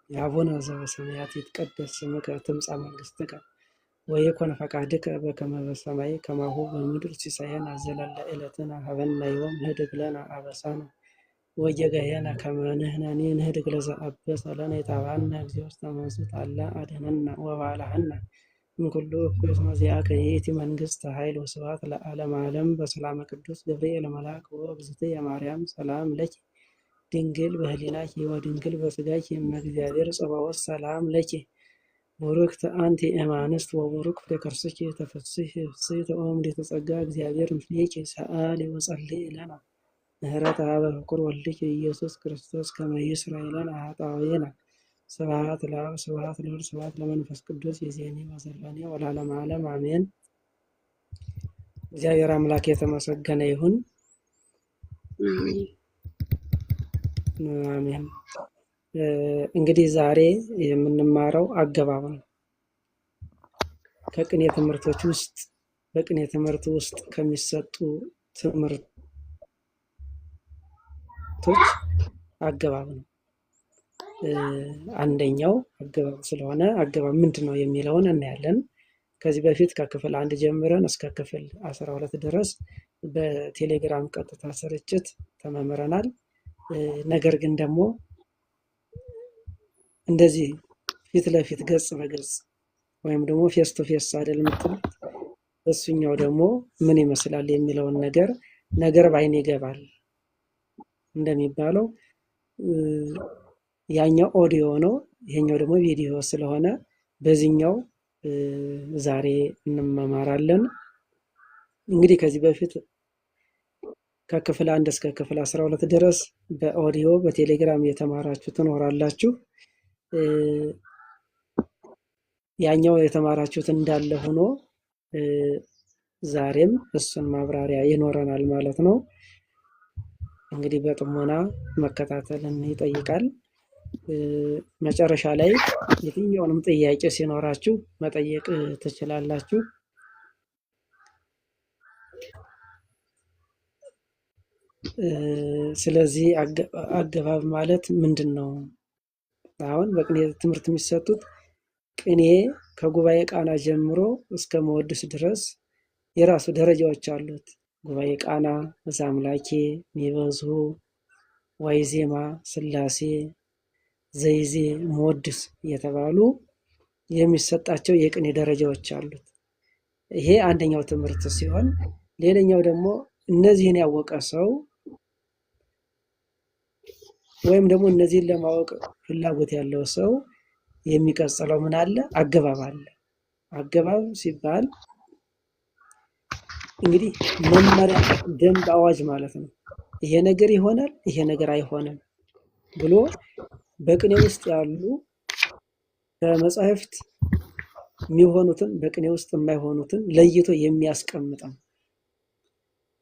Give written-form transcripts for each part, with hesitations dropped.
አቡነ ዘበሰማያት ይትቀደስ ስምከ ትምጻእ መንግሥትከ ወይኩን ፈቃድከ በከመ በሰማይ ከማሁ በምድር ሲሳየነ ዘለለ ዕለትነ ሀበነ ዮም ህድግ ለነ አበሳነ ወጌጋየነ ከመ ንሕነኒ ንህድግ ለዘአበሰ ለነ ኢታብአነ እግዚኦ ውስተ መንሱት አላ አድኅነነ ወባልሐነ እምኩሉ እኩይ እስመ ዚአከ ይእቲ መንግሥት ኃይል ወስብሐት ለዓለመ ዓለም። በሰላመ ቅዱስ ገብርኤል መልአክ ወእግዝእትየ ማርያም ሰላም ለኪ ድንግል በህሊናኪ ወድንግል በሥጋኪ እመ እግዚአብሔር ጸባኦት ሰላም ለኪ ቡርክት አንቲ እምአንስት ወቡሩክ ፍሬ ከርስኪ ተፈሥሒ ፍሥሕት ኦ ምልዕተ ጸጋ እግዚአብሔር ምስሌኪ ሰአሊ ወጸልዪ ለነ ምህረተ ኀበ ፍቁር ወልድኪ ኢየሱስ ክርስቶስ ከመ ይስረይ ለነ ኃጣውኢነ። ስብሐት ለአብ ስብሐት ለወልድ ስብሐት ለመንፈስ ቅዱስ ይእዜኒ ወዘልፈኒ ወለዓለመ ዓለም አሜን። እግዚአብሔር አምላክ የተመሰገነ ይሁን። አሜን። አሜን። እንግዲህ ዛሬ የምንማረው አገባብ ነው። ከቅኔ ትምህርቶች ውስጥ በቅኔ ትምህርት ውስጥ ከሚሰጡ ትምህርቶች አገባብ ነው። አንደኛው አገባብ ስለሆነ አገባብ ምንድን ነው የሚለውን እናያለን። ከዚህ በፊት ከክፍል 1 ጀምረን እስከ ክፍል 12 ድረስ በቴሌግራም ቀጥታ ስርጭት ተመምረናል። ነገር ግን ደግሞ እንደዚህ ፊት ለፊት ገጽ በገጽ ወይም ደግሞ face to face አይደል የምትሉት፣ እሱኛው ደግሞ ምን ይመስላል የሚለውን ነገር ነገር በአይን ይገባል እንደሚባለው ያኛው ኦዲዮ ነው፣ ይሄኛው ደግሞ ቪዲዮ ስለሆነ በዚህኛው ዛሬ እንመማራለን። እንግዲህ ከዚህ በፊት ከክፍል 1 እስከ ክፍል 12 ድረስ በኦዲዮ በቴሌግራም የተማራችሁ ትኖራላችሁ። ያኛው የተማራችሁት እንዳለ ሆኖ ዛሬም እሱን ማብራሪያ ይኖረናል ማለት ነው። እንግዲህ በጥሞና መከታተልን ይጠይቃል። መጨረሻ ላይ የትኛውንም ጥያቄ ሲኖራችሁ መጠየቅ ትችላላችሁ። ስለዚህ አገባብ ማለት ምንድን ነው? አሁን በቅኔ ትምህርት የሚሰጡት ቅኔ ከጉባኤ ቃና ጀምሮ እስከ መወድስ ድረስ የራሱ ደረጃዎች አሉት። ጉባኤ ቃና፣ ዘአምላኬ፣ ሚበዝሁ፣ ዋይዜማ፣ ስላሴ፣ ዘይዜ፣ መወድስ እየተባሉ የሚሰጣቸው የቅኔ ደረጃዎች አሉት። ይሄ አንደኛው ትምህርት ሲሆን፣ ሌላኛው ደግሞ እነዚህን ያወቀ ሰው ወይም ደግሞ እነዚህን ለማወቅ ፍላጎት ያለው ሰው የሚቀጽለው ምን አለ? አገባብ አለ። አገባብ ሲባል እንግዲህ መመሪያ፣ ደንብ፣ አዋጅ ማለት ነው። ይሄ ነገር ይሆናል፣ ይሄ ነገር አይሆንም ብሎ በቅኔ ውስጥ ያሉ በመጻሕፍት የሚሆኑትን በቅኔ ውስጥ የማይሆኑትን ለይቶ የሚያስቀምጥ ነው።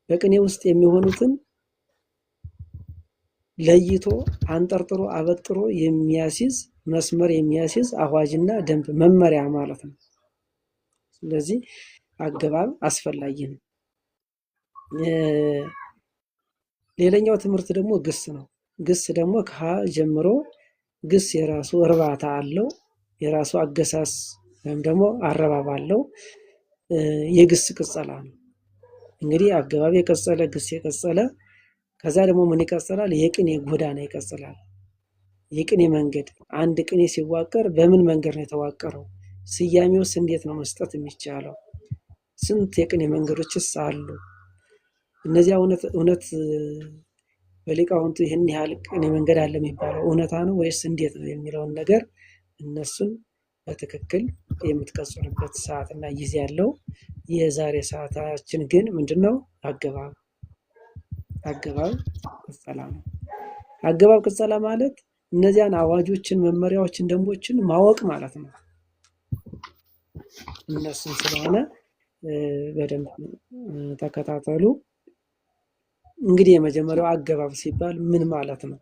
በቅኔ ውስጥ የሚሆኑትን ለይቶ አንጠርጥሮ አበጥሮ የሚያስይዝ መስመር የሚያስይዝ አዋጅና ደንብ መመሪያ ማለት ነው። ስለዚህ አገባብ አስፈላጊ ነው። ሌላኛው ትምህርት ደግሞ ግስ ነው። ግስ ደግሞ ከሀ ጀምሮ ግስ የራሱ እርባታ አለው፣ የራሱ አገሳስ ወይም ደግሞ አረባብ አለው። የግስ ቅጸላ ነው። እንግዲህ አገባብ የቀጸለ ግስ የቀጸለ ከዛ ደግሞ ምን ይቀጽላል? የቅኔ ጎዳና ይቀጽላል። የቅኔ መንገድ አንድ ቅኔ ሲዋቀር በምን መንገድ ነው የተዋቀረው? ስያሜውስ እንዴት ነው መስጠት የሚቻለው? ስንት የቅኔ መንገዶችስ አሉ? እነዚያ እውነት በሊቃውንቱ ይህን ያህል ቅኔ መንገድ አለ የሚባለው እውነታ ነው ወይስ እንዴት ነው የሚለውን ነገር እነሱን በትክክል የምትቀጽሉበት ሰዓት እና ጊዜ ያለው። የዛሬ ሰዓታችን ግን ምንድነው? አገባብ አገባብ ቅጸላ ነው። አገባብ ቅጸላ ማለት እነዚያን አዋጆችን፣ መመሪያዎችን፣ ደንቦችን ማወቅ ማለት ነው። እነሱን ስለሆነ በደንብ ተከታተሉ። እንግዲህ የመጀመሪያው አገባብ ሲባል ምን ማለት ነው?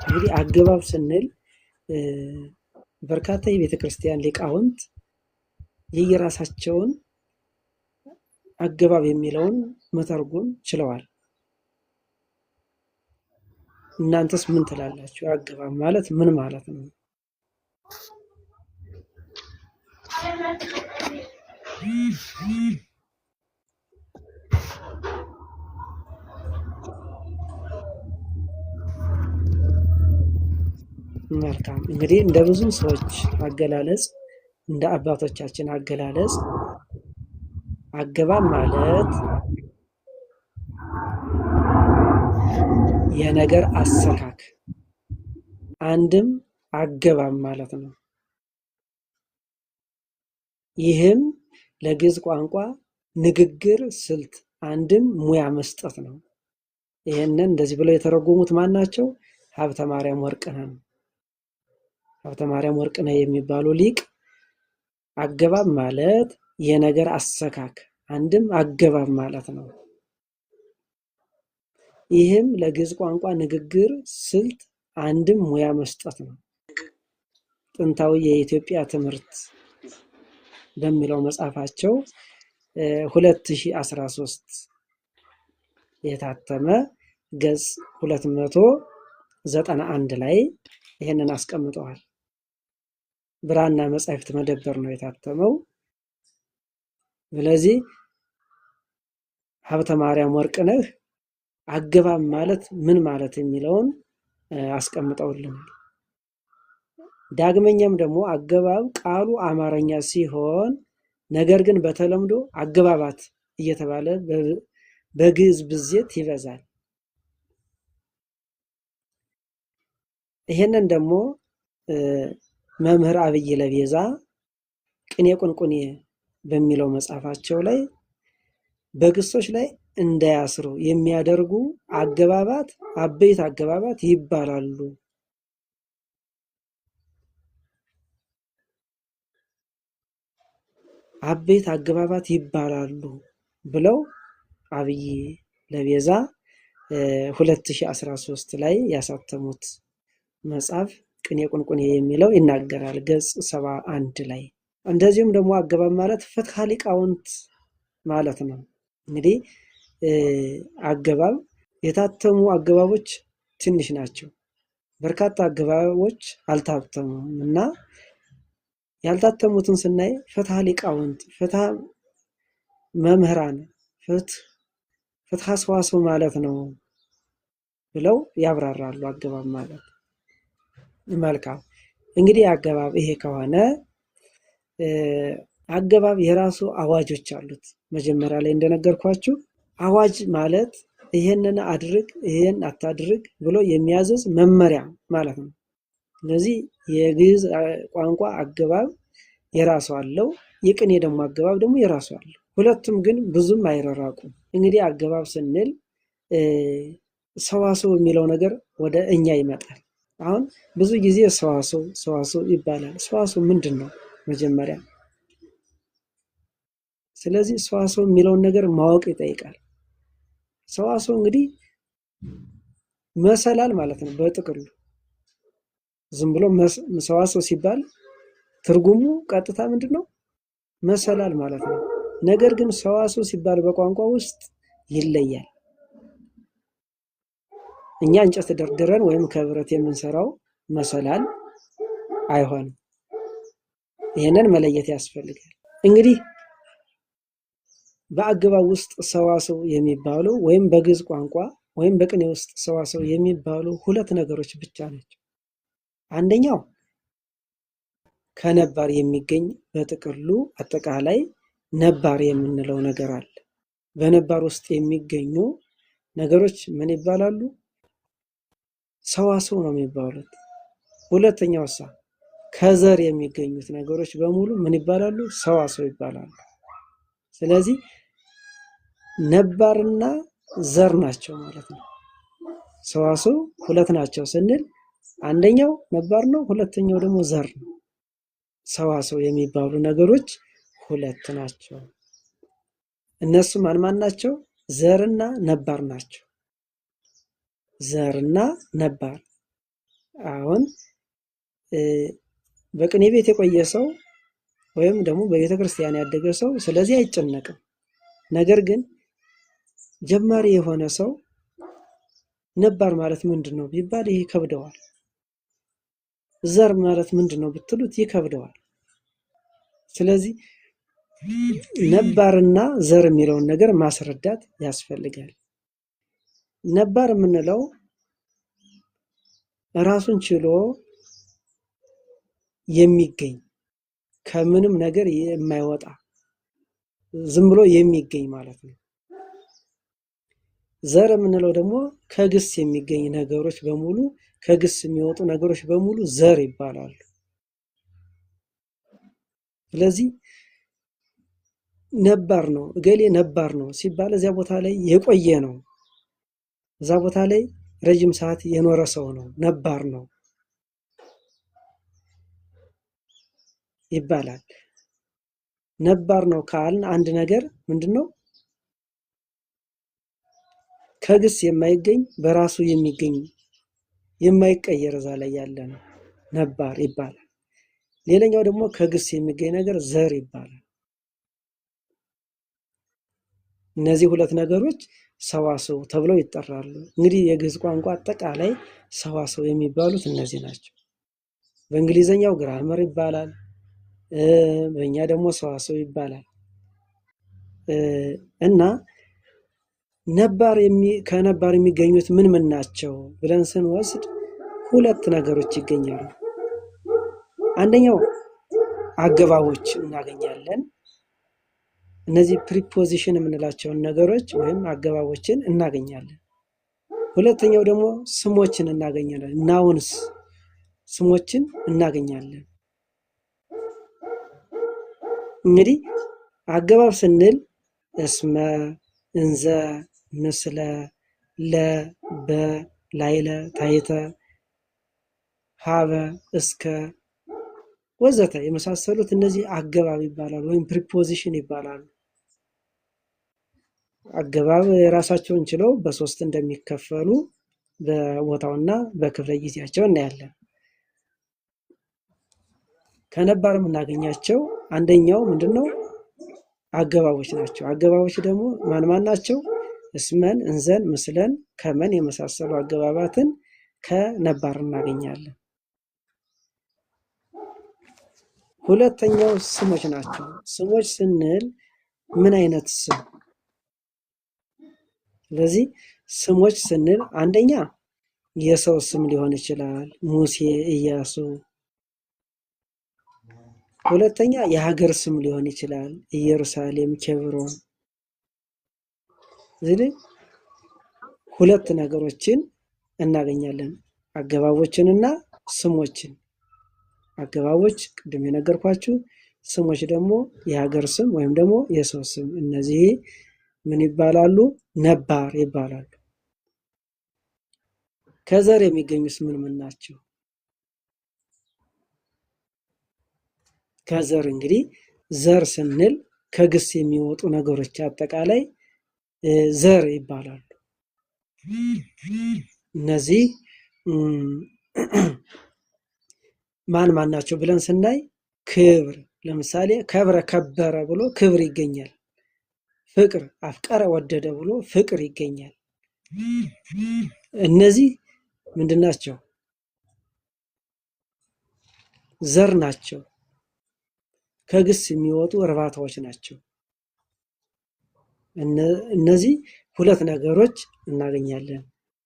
እንግዲህ አገባብ ስንል በርካታ የቤተክርስቲያን ሊቃውንት የየራሳቸውን አገባብ የሚለውን መተርጎም ችለዋል። እናንተስ ምን ትላላችሁ? አገባብ ማለት ምን ማለት ነው? መልካም እንግዲህ እንደ ብዙ ሰዎች አገላለጽ፣ እንደ አባቶቻችን አገላለጽ አገባብ ማለት የነገር አሰካክ አንድም አገባብ ማለት ነው። ይህም ለግዕዝ ቋንቋ ንግግር ስልት አንድም ሙያ መስጠት ነው። ይህንን እንደዚህ ብለው የተረጎሙት ማን ናቸው? ሀብተ ማርያም ወርቅነህ ነው። ሀብተ ማርያም ወርቅነህ የሚባሉ ሊቅ አገባብ ማለት የነገር አሰካክ አንድም አገባብ ማለት ነው። ይህም ለግዕዝ ቋንቋ ንግግር ስልት አንድም ሙያ መስጠት ነው። ጥንታዊ የኢትዮጵያ ትምህርት በሚለው መጽሐፋቸው 2013 የታተመ ገጽ 291 ላይ ይህንን አስቀምጠዋል። ብራና መጻሕፍት መደብር ነው የታተመው። ስለዚህ ሀብተ ማርያም ወርቅነህ አገባብ ማለት ምን ማለት የሚለውን አስቀምጠውልናል። ዳግመኛም ደግሞ አገባብ ቃሉ አማርኛ ሲሆን ነገር ግን በተለምዶ አገባባት እየተባለ በግዕዝ ብዜት ይበዛል። ይሄንን ደግሞ መምህር አብይ ለቤዛ ቅኔ ቁንቁኔ በሚለው መጽሐፋቸው ላይ በግሶች ላይ እንዳያስሩ የሚያደርጉ አገባባት አበይት አገባባት ይባላሉ። አበይት አገባባት ይባላሉ ብለው አብይ ለቤዛ 2013 ላይ ያሳተሙት መጽሐፍ ቅኔ ቁንቁኔ የሚለው ይናገራል፣ ገጽ 71 ላይ። እንደዚሁም ደግሞ አገባብ ማለት ፍትሐ ሊቃውንት ማለት ነው። እንግዲህ አገባብ የታተሙ አገባቦች ትንሽ ናቸው። በርካታ አገባቦች አልታተሙም እና ያልታተሙትን ስናይ ፍትሐ ሊቃውንት፣ ፍትሐ መምህራን፣ ፍትሐ ሰዋስው ማለት ነው ብለው ያብራራሉ። አገባብ ማለት መልካም። እንግዲህ አገባብ ይሄ ከሆነ አገባብ የራሱ አዋጆች አሉት። መጀመሪያ ላይ እንደነገርኳችሁ አዋጅ ማለት ይሄንን አድርግ ይሄን አታድርግ ብሎ የሚያዘዝ መመሪያ ማለት ነው። ስለዚህ የግዕዝ ቋንቋ አገባብ የራሱ አለው፣ የቅኔ ደግሞ አገባብ ደግሞ የራሱ አለው። ሁለቱም ግን ብዙም አይረራቁም። እንግዲህ አገባብ ስንል ሰዋስው የሚለው ነገር ወደ እኛ ይመጣል። አሁን ብዙ ጊዜ ሰዋስው ሰዋስው ይባላል። ሰዋስው ምንድን ነው መጀመሪያ? ስለዚህ ሰዋስው የሚለውን ነገር ማወቅ ይጠይቃል። ሰዋስው እንግዲህ መሰላል ማለት ነው በጥቅሉ። ዝም ብሎ ሰዋስው ሲባል ትርጉሙ ቀጥታ ምንድን ነው? መሰላል ማለት ነው። ነገር ግን ሰዋስው ሲባል በቋንቋ ውስጥ ይለያል። እኛ እንጨት ደርድረን ወይም ከብረት የምንሰራው መሰላል አይሆንም። ይህንን መለየት ያስፈልጋል። እንግዲህ በአገባብ ውስጥ ሰዋስው የሚባሉ ወይም በግዕዝ ቋንቋ ወይም በቅኔ ውስጥ ሰዋስው የሚባሉ ሁለት ነገሮች ብቻ ናቸው። አንደኛው ከነባር የሚገኝ በጥቅሉ አጠቃላይ ነባር የምንለው ነገር አለ። በነባር ውስጥ የሚገኙ ነገሮች ምን ይባላሉ? ሰዋስው ነው የሚባሉት። ሁለተኛው ሳ ከዘር የሚገኙት ነገሮች በሙሉ ምን ይባላሉ? ሰዋስው ይባላሉ። ስለዚህ ነባርና ዘር ናቸው ማለት ነው። ሰዋስው ሁለት ናቸው ስንል አንደኛው ነባር ነው፣ ሁለተኛው ደግሞ ዘር ነው። ሰዋስው የሚባሉ ነገሮች ሁለት ናቸው። እነሱ ማን ማን ናቸው? ዘርና ነባር ናቸው። ዘርና ነባር። አሁን በቅኔ ቤት የቆየ ሰው ወይም ደግሞ በቤተ ክርስቲያን ያደገ ሰው ስለዚህ አይጨነቅም። ነገር ግን ጀማሪ የሆነ ሰው ነባር ማለት ምንድን ነው ቢባል ይህ ይከብደዋል። ዘር ማለት ምንድን ነው ብትሉት ይከብደዋል። ስለዚህ ነባርና ዘር የሚለውን ነገር ማስረዳት ያስፈልጋል። ነባር የምንለው ራሱን ችሎ የሚገኝ ከምንም ነገር የማይወጣ ዝም ብሎ የሚገኝ ማለት ነው። ዘር የምንለው ደግሞ ከግስ የሚገኝ ነገሮች በሙሉ፣ ከግስ የሚወጡ ነገሮች በሙሉ ዘር ይባላሉ። ስለዚህ ነባር ነው፣ እገሌ ነባር ነው ሲባል እዚያ ቦታ ላይ የቆየ ነው፣ እዛ ቦታ ላይ ረጅም ሰዓት የኖረ ሰው ነው፣ ነባር ነው ይባላል። ነባር ነው ካልን አንድ ነገር ምንድን ነው? ከግስ የማይገኝ በራሱ የሚገኝ የማይቀየር እዛ ላይ ያለ ነው፣ ነባር ይባላል። ሌላኛው ደግሞ ከግስ የሚገኝ ነገር ዘር ይባላል። እነዚህ ሁለት ነገሮች ሰዋስው ተብለው ይጠራሉ። እንግዲህ የግዕዝ ቋንቋ አጠቃላይ ሰዋስው የሚባሉት እነዚህ ናቸው። በእንግሊዘኛው ግራመር ይባላል፣ በእኛ ደግሞ ሰዋስው ይባላል። እና ነባር ከነባር የሚገኙት ምን ምን ናቸው ብለን ስንወስድ ሁለት ነገሮች ይገኛሉ። አንደኛው አገባቦች እናገኛለን። እነዚህ preposition የምንላቸውን ነገሮች ወይም አገባቦችን እናገኛለን። ሁለተኛው ደግሞ ስሞችን እናገኛለን። nouns ስሞችን እናገኛለን። እንግዲህ አገባብ ስንል እስመ፣ እንዘ፣ ምስለ፣ ለ፣ በ፣ ላይለ፣ ታይተ፣ ሀበ፣ እስከ ወዘተ የመሳሰሉት እነዚህ አገባብ ይባላሉ ወይም preposition ይባላሉ። አገባብ የራሳቸውን ችለው በሶስት እንደሚከፈሉ በቦታውና በክፍለ ጊዜያቸው እናያለን። ከነባር የምናገኛቸው አንደኛው ምንድን ነው? አገባቦች ናቸው። አገባቦች ደግሞ ማን ማን ናቸው? እስመን፣ እንዘን፣ ምስለን፣ ከመን የመሳሰሉ አገባባትን ከነባር እናገኛለን። ሁለተኛው ስሞች ናቸው። ስሞች ስንል ምን አይነት ስም? ስለዚህ ስሞች ስንል አንደኛ የሰው ስም ሊሆን ይችላል፣ ሙሴ፣ ኢያሱ። ሁለተኛ የሀገር ስም ሊሆን ይችላል፣ ኢየሩሳሌም፣ ኬብሮን። እዚህ ላይ ሁለት ነገሮችን እናገኛለን፣ አገባቦችንና ስሞችን። አገባቦች ቅድም የነገርኳችሁ፣ ስሞች ደግሞ የሀገር ስም ወይም ደግሞ የሰው ስም። እነዚህ ምን ይባላሉ? ነባር ይባላሉ። ከዘር የሚገኙስ ምን ምን ናቸው? ከዘር እንግዲህ ዘር ስንል ከግስ የሚወጡ ነገሮች አጠቃላይ ዘር ይባላሉ። እነዚህ ማን ማን ናቸው ብለን ስናይ ክብር፣ ለምሳሌ ከብረ ከበረ ብሎ ክብር ይገኛል። ፍቅር፣ አፍቀረ ወደደ ብሎ ፍቅር ይገኛል። እነዚህ ምንድን ናቸው? ዘር ናቸው። ከግስ የሚወጡ እርባታዎች ናቸው። እነዚህ ሁለት ነገሮች እናገኛለን።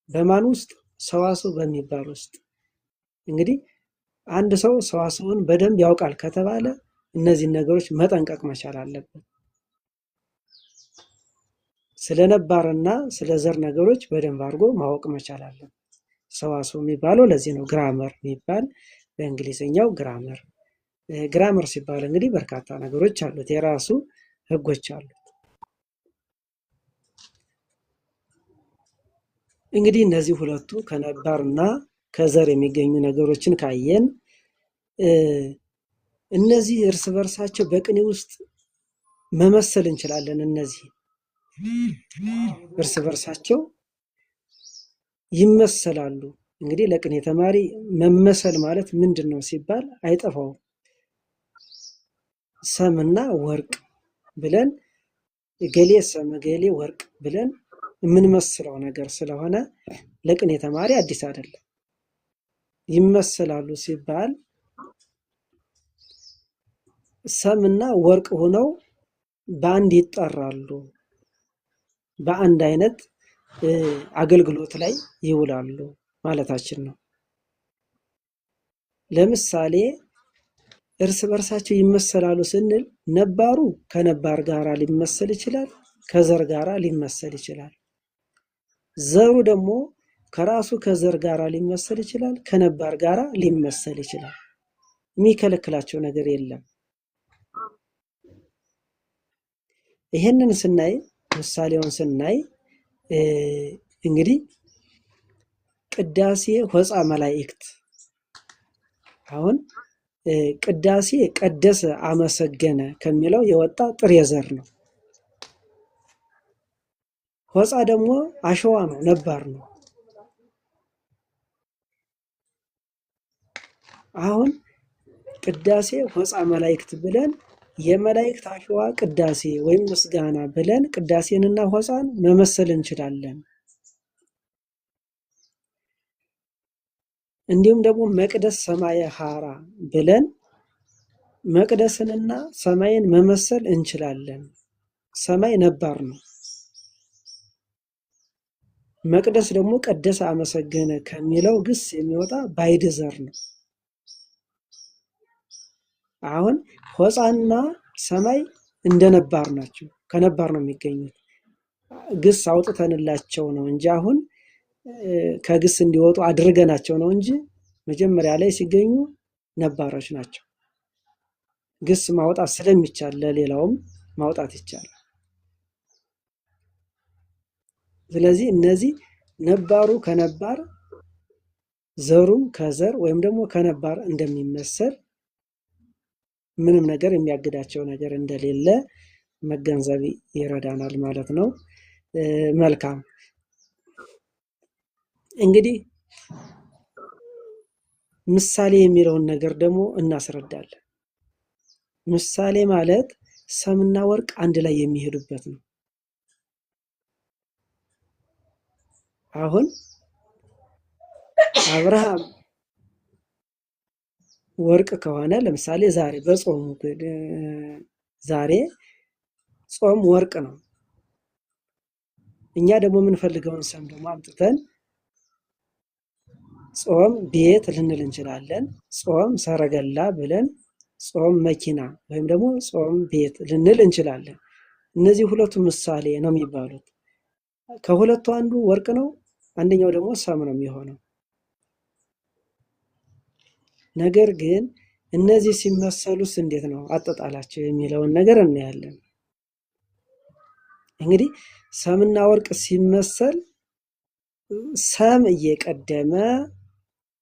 በማን ውስጥ? ሰዋስው በሚባል ውስጥ። እንግዲህ አንድ ሰው ሰዋስውን በደንብ ያውቃል ከተባለ እነዚህን ነገሮች መጠንቀቅ መቻል አለበት። ስለ ነባርና ስለ ዘር ነገሮች በደንብ አድርጎ ማወቅ መቻል አለበት። ሰዋስው የሚባለው ለዚህ ነው። ግራመር የሚባል በእንግሊዝኛው ግራመር። ግራመር ሲባል እንግዲህ በርካታ ነገሮች አሉት፣ የራሱ ህጎች አሉት። እንግዲህ እነዚህ ሁለቱ ከነባርና ከዘር የሚገኙ ነገሮችን ካየን እነዚህ እርስ በርሳቸው በቅኔ ውስጥ መመሰል እንችላለን። እነዚህ እርስ በርሳቸው ይመሰላሉ። እንግዲህ ለቅኔ ተማሪ መመሰል ማለት ምንድን ነው ሲባል አይጠፋውም። ሰምና ወርቅ ብለን እገሌ ሰም እገሌ ወርቅ ብለን የምንመስለው ነገር ስለሆነ ለቅኔ ተማሪ አዲስ አይደለም። ይመሰላሉ ሲባል ሰምና ወርቅ ሆነው በአንድ ይጠራሉ፣ በአንድ አይነት አገልግሎት ላይ ይውላሉ ማለታችን ነው። ለምሳሌ እርስ በርሳቸው ይመሰላሉ ስንል ነባሩ ከነባር ጋራ ሊመሰል ይችላል፣ ከዘር ጋራ ሊመሰል ይችላል። ዘሩ ደግሞ ከራሱ ከዘር ጋራ ሊመሰል ይችላል፣ ከነባር ጋራ ሊመሰል ይችላል። የሚከለክላቸው ነገር የለም። ይሄንን ስናይ ምሳሌውን ስናይ እንግዲህ ቅዳሴ ሆፃ መላእክት አሁን ቅዳሴ ቀደሰ አመሰገነ ከሚለው የወጣ ጥሬ ዘር ነው። ሆፃ ደግሞ አሸዋ ነው፣ ነባር ነው። አሁን ቅዳሴ ሆፃ መላእክት ብለን የመላእክት አሸዋ ቅዳሴ ወይም ምስጋና ብለን ቅዳሴንና ሆፃን መመሰል እንችላለን። እንዲሁም ደግሞ መቅደስ ሰማየ ሐራ ብለን መቅደስንና ሰማይን መመሰል እንችላለን። ሰማይ ነባር ነው። መቅደስ ደግሞ ቀደሰ አመሰገነ ከሚለው ግስ የሚወጣ ባዕድ ዘር ነው። አሁን ሆፃና ሰማይ እንደ ነባር ናቸው። ከነባር ነው የሚገኙት። ግስ አውጥተንላቸው ነው እንጂ አሁን ከግስ እንዲወጡ አድርገናቸው ነው እንጂ መጀመሪያ ላይ ሲገኙ ነባሮች ናቸው። ግስ ማውጣት ስለሚቻል ለሌላውም ማውጣት ይቻላል። ስለዚህ እነዚህ ነባሩ ከነባር ዘሩም ከዘር ወይም ደግሞ ከነባር እንደሚመሰል ምንም ነገር የሚያግዳቸው ነገር እንደሌለ መገንዘብ ይረዳናል ማለት ነው። መልካም እንግዲህ ምሳሌ የሚለውን ነገር ደግሞ እናስረዳለን። ምሳሌ ማለት ሰምና ወርቅ አንድ ላይ የሚሄዱበት ነው። አሁን አብርሃም ወርቅ ከሆነ ለምሳሌ ዛሬ በጾሙ ዛሬ ጾም ወርቅ ነው። እኛ ደግሞ የምንፈልገውን ሰም ደግሞ አምጥተን ጾም ቤት ልንል እንችላለን። ጾም ሰረገላ ብለን ጾም መኪና ወይም ደግሞ ጾም ቤት ልንል እንችላለን። እነዚህ ሁለቱ ምሳሌ ነው የሚባሉት። ከሁለቱ አንዱ ወርቅ ነው፣ አንደኛው ደግሞ ሰም ነው የሚሆነው። ነገር ግን እነዚህ ሲመሰሉስ እንዴት ነው አጠጣላቸው የሚለውን ነገር እናያለን። እንግዲህ ሰምና ወርቅ ሲመሰል ሰም እየቀደመ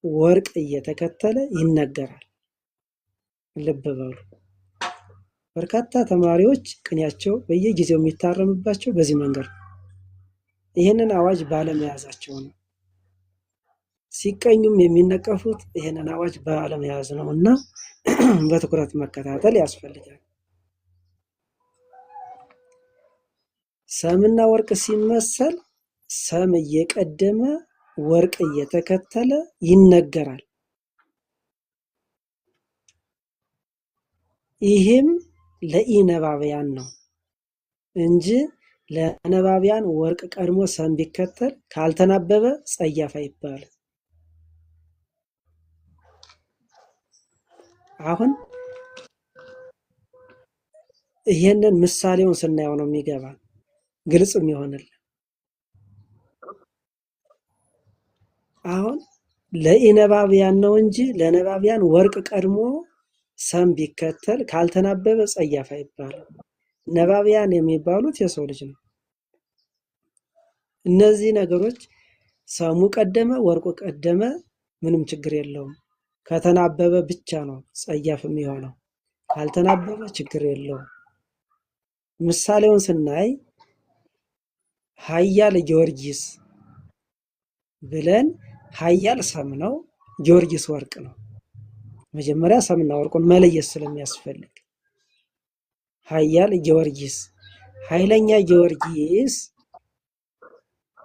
ወርቅ እየተከተለ ይነገራል። ልብ በሉ። በርካታ ተማሪዎች ቅኔያቸው በየጊዜው የሚታረምባቸው በዚህ መንገድ ነው። ይህንን አዋጅ ባለመያዛቸው ነው። ሲቀኙም የሚነቀፉት ይህንን አዋጅ ባለመያዝ ነው እና በትኩረት መከታተል ያስፈልጋል። ሰምና ወርቅ ሲመሰል ሰም እየቀደመ ወርቅ እየተከተለ ይነገራል። ይህም ለኢነባብያን ነው እንጂ ለነባቢያን ወርቅ ቀድሞ ሰም ቢከተል ካልተናበበ ጸያፍ አይባልም። አሁን ይህንን ምሳሌውን ስናየው ነው የሚገባ ግልጽ የሚሆንልን። አሁን ለኢነባብያን ነው እንጂ ለነባቢያን ወርቅ ቀድሞ ሰም ቢከተል ካልተናበበ ጸያፍ አይባልም። ነባቢያን የሚባሉት የሰው ልጅ ነው። እነዚህ ነገሮች ሰሙ ቀደመ ወርቁ ቀደመ ምንም ችግር የለውም። ከተናበበ ብቻ ነው ጸያፍ የሚሆነው። ካልተናበበ ችግር የለውም። ምሳሌውን ስናይ ኃያል ጊዮርጊስ ብለን ኃያል ሰም ነው፣ ጊዮርጊስ ወርቅ ነው። መጀመሪያ ሰምና ወርቁን መለየት ስለሚያስፈልግ ኃያል ጊዮርጊስ፣ ኃይለኛ ጊዮርጊስ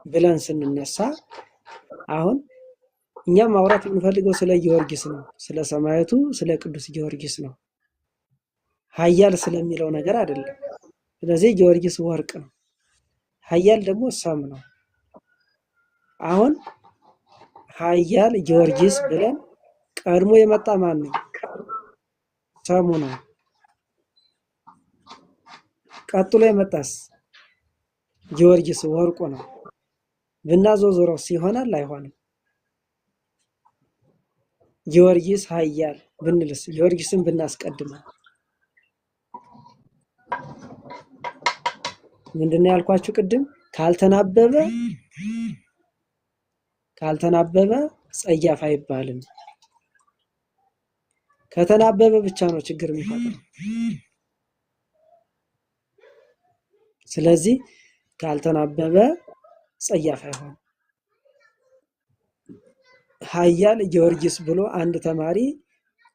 ብለን ስንነሳ አሁን እኛ ማውራት የምንፈልገው ስለ ጊዮርጊስ ነው። ስለ ሰማዕቱ ስለ ቅዱስ ጊዮርጊስ ነው። ኃያል ስለሚለው ነገር አይደለም። ስለዚህ ጊዮርጊስ ወርቅ ነው፣ ኃያል ደግሞ ሰም ነው። አሁን ኃያል ጊዮርጊስ ብለን ቀድሞ የመጣ ማን ነው? ሰሙ ነው። ቀጥሎ የመጣስ ጊዮርጊስ ወርቁ ነው። ብናዞዞረውስ ይሆናል አይሆንም? ጊዮርጊስ ኃያል ብንልስ ጊዮርጊስን ብናስቀድመው ምንድነው ያልኳችሁ ቅድም? ካልተናበበ ካልተናበበ ጸያፍ አይባልም። ከተናበበ ብቻ ነው ችግር የሚፈጥረው። ስለዚህ ካልተናበበ ጸያፍ አይሆንም። ኃያል ጊዮርጊስ ብሎ አንድ ተማሪ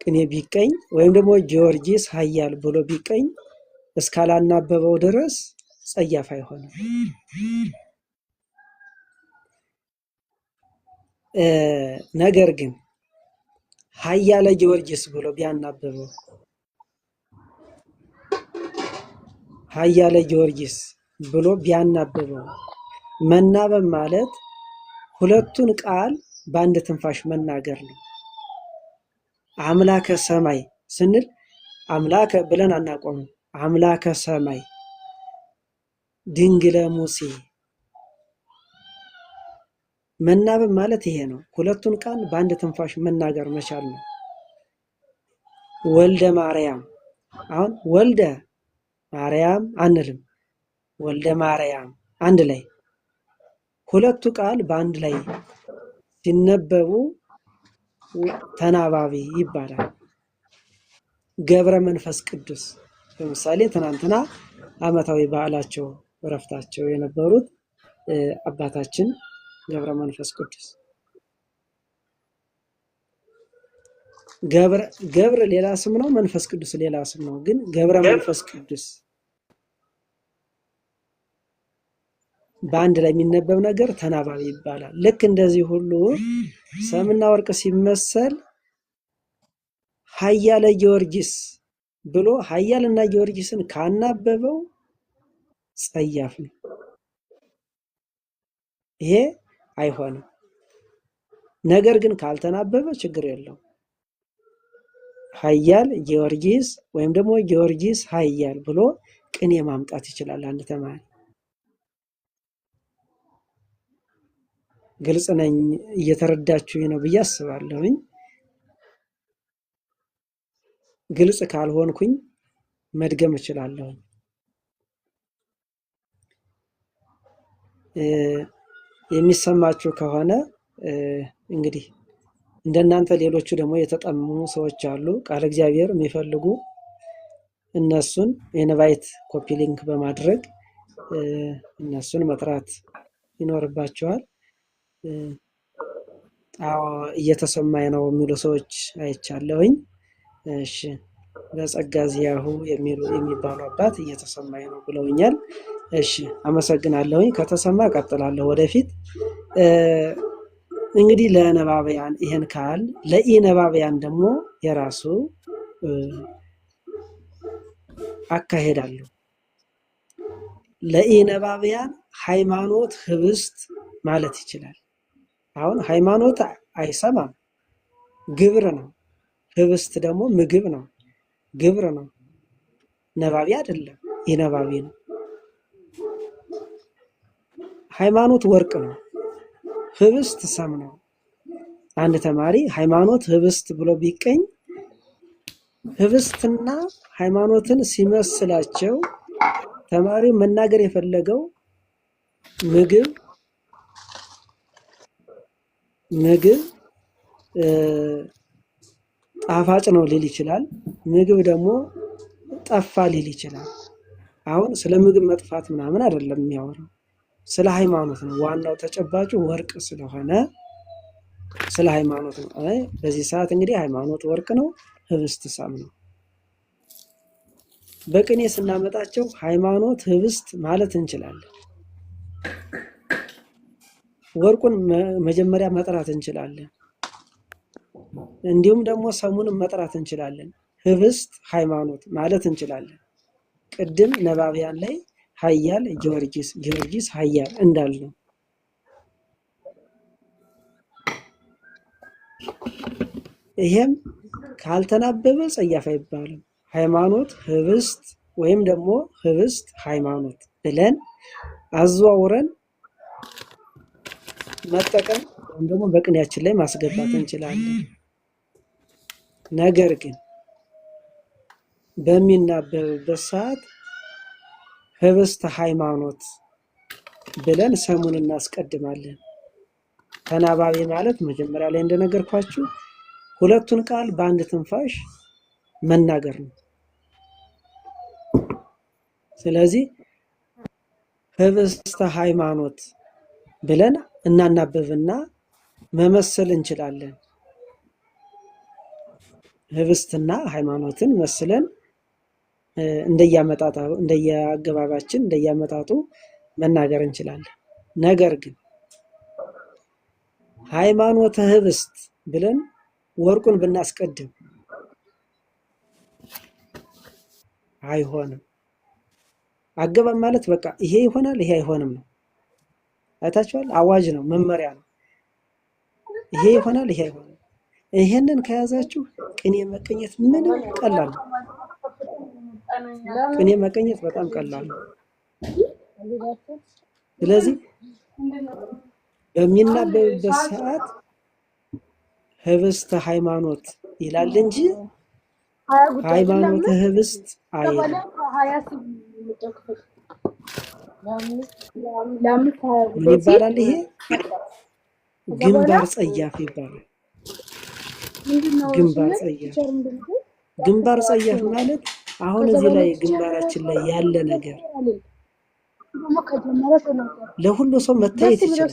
ቅኔ ቢቀኝ ወይም ደግሞ ጊዮርጊስ ኃያል ብሎ ቢቀኝ እስካላናበበው ድረስ ጸያፍ አይሆንም። ነገር ግን ኃያለ ጊዮርጊስ ብሎ ቢያናብበው ኃያለ ጊዮርጊስ ብሎ ቢያናብበው፣ መናበብ ማለት ሁለቱን ቃል በአንድ ትንፋሽ መናገር ነው። አምላከ ሰማይ ስንል አምላከ ብለን አናቆምም። አምላከ ሰማይ ድንግለ ሙሴ መናበብ ማለት ይሄ ነው። ሁለቱን ቃል በአንድ ትንፋሽ መናገር መቻል ነው። ወልደ ማርያም አሁን ወልደ ማርያም አንልም። ወልደ ማርያም አንድ ላይ ሁለቱ ቃል በአንድ ላይ ሲነበቡ ተናባቢ ይባላል። ገብረ መንፈስ ቅዱስ ለምሳሌ ትናንትና ዓመታዊ በዓላቸው እረፍታቸው የነበሩት አባታችን ገብረ መንፈስ ቅዱስ ገብረ ሌላ ስም ነው፣ መንፈስ ቅዱስ ሌላ ስም ነው። ግን ገብረ መንፈስ ቅዱስ በአንድ ላይ የሚነበብ ነገር ተናባቢ ይባላል። ልክ እንደዚህ ሁሉ ሰምና ወርቅ ሲመሰል ኃያለ ጊዮርጊስ ብሎ ኃያልና ጊዮርጊስን ካናበበው ጸያፍ ነው። ይሄ አይሆንም። ነገር ግን ካልተናበበ ችግር የለውም። ኃያል ጊዮርጊስ ወይም ደግሞ ጊዮርጊስ ኃያል ብሎ ቅኔ ማምጣት ይችላል አንድ ተማሪ። ግልጽ ነኝ፣ እየተረዳችሁኝ ነው ብዬ አስባለሁኝ። ግልጽ ካልሆንኩኝ መድገም እችላለሁኝ። የሚሰማችሁ ከሆነ እንግዲህ እንደናንተ ሌሎቹ ደግሞ የተጠሙ ሰዎች አሉ፣ ቃለ እግዚአብሔር የሚፈልጉ እነሱን invite copy link በማድረግ እነሱን መጥራት ይኖርባቸዋል። አዎ እየተሰማኝ ነው የሚሉ ሰዎች አይቻለሁኝ። እሺ በጸጋ ዚያሁ የሚባሉ አባት እየተሰማኝ ነው ብለውኛል። እሺ አመሰግናለሁኝ። ከተሰማ እቀጥላለሁ ወደፊት። እንግዲህ ለነባብያን ይሄን ካል ለኢነባብያን ደግሞ የራሱ አካሄድ አለው። ለኢነባብያን ሃይማኖት ህብስት ማለት ይችላል። አሁን ሃይማኖት አይሰማም፣ ግብር ነው። ህብስት ደግሞ ምግብ ነው፣ ግብር ነው። ነባቢ አይደለም፣ ኢነባቢ ነው። ሃይማኖት ወርቅ ነው፣ ህብስት ሰም ነው። አንድ ተማሪ ሃይማኖት ህብስት ብሎ ቢቀኝ ህብስትና ሃይማኖትን ሲመስላቸው ተማሪው መናገር የፈለገው ምግብ ምግብ ጣፋጭ ነው ሊል ይችላል። ምግብ ደግሞ ጠፋ ሊል ይችላል። አሁን ስለ ምግብ መጥፋት ምናምን አይደለም የሚያወራው፣ ስለ ሃይማኖት ነው። ዋናው ተጨባጩ ወርቅ ስለሆነ ስለ ሃይማኖት ነው። አይ በዚህ ሰዓት እንግዲህ ሃይማኖት ወርቅ ነው፣ ህብስት ሰም ነው። በቅኔ ስናመጣቸው ሃይማኖት ህብስት ማለት እንችላለን። ወርቁን መጀመሪያ መጥራት እንችላለን። እንዲሁም ደግሞ ሰሙንም መጥራት እንችላለን። ህብስት ሃይማኖት ማለት እንችላለን። ቅድም ነባቢያን ላይ ሀያል ጊዮርጊስ፣ ጊዮርጊስ ሀያል እንዳልነው ይሄም ካልተናበበ ጸያፍ አይባልም። ሃይማኖት ህብስት ወይም ደግሞ ህብስት ሃይማኖት ብለን አዘዋውረን መጠቀም ወይም ደግሞ በቅኔያችን ላይ ማስገባት እንችላለን። ነገር ግን በሚናበብበት ሰዓት ህብስተ ሃይማኖት ብለን ሰሙን እናስቀድማለን። ተናባቢ ማለት መጀመሪያ ላይ እንደነገርኳችሁ ሁለቱን ቃል በአንድ ትንፋሽ መናገር ነው። ስለዚህ ህብስተ ሃይማኖት ብለን እናናብብና መመሰል እንችላለን። ህብስትና ሃይማኖትን መስለን እንደያመጣጣ እንደየአገባባችን እንደያመጣጡ መናገር እንችላለን። ነገር ግን ሃይማኖተ ህብስት ብለን ወርቁን ብናስቀድም አይሆንም። አገባብ ማለት በቃ ይሄ ይሆናል ይሄ አይሆንም ነው። አይታችኋል። አዋጅ ነው፣ መመሪያ ነው። ይሄ ይሆናል ይሄ አይሆንም። ይሄንን ከያዛችሁ ቅኔ መቀኘት ምንም ቀላል ነው። ቅኔ መቀኘት በጣም ቀላል ነው። ስለዚህ በሚናበብበት ሰዓት ህብስተ ሃይማኖት ይላል እንጂ ሃይማኖተ ህብስት አይልም። ምን ይባላል ይሄ? ግንባር ጸያፍ ይባላል። ግንባር ጸያፍ። ግንባር ጸያፍ ማለት አሁን እዚህ ላይ ግንባራችን ላይ ያለ ነገር ለሁሉ ሰው መታየት ይችላል።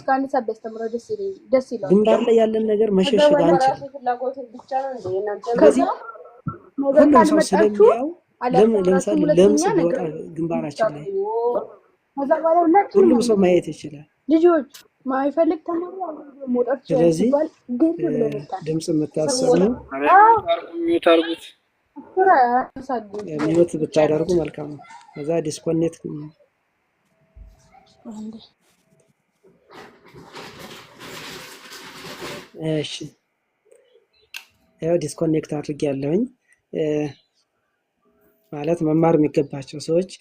ግንባር ላይ ያለን ነገር መሸሸግ አንችልም። ስለዚህ ሁሉም ሰው ስለሚያው ለምሳሌ ለምጽ ቢወጣ ግንባራችን ላይ ሁሉም ሰው ማየት ይችላል። ልጆች ማይፈልግ ተማሪ መውጣት ስለዚህ ድምፅ የምታሰሙ mute ብታደርጉ መልካም ነው። ከዛ disconnect። እሺ፣ ያው disconnect አድርጌ ያለሁኝ ማለት መማር የሚገባቸው ሰዎች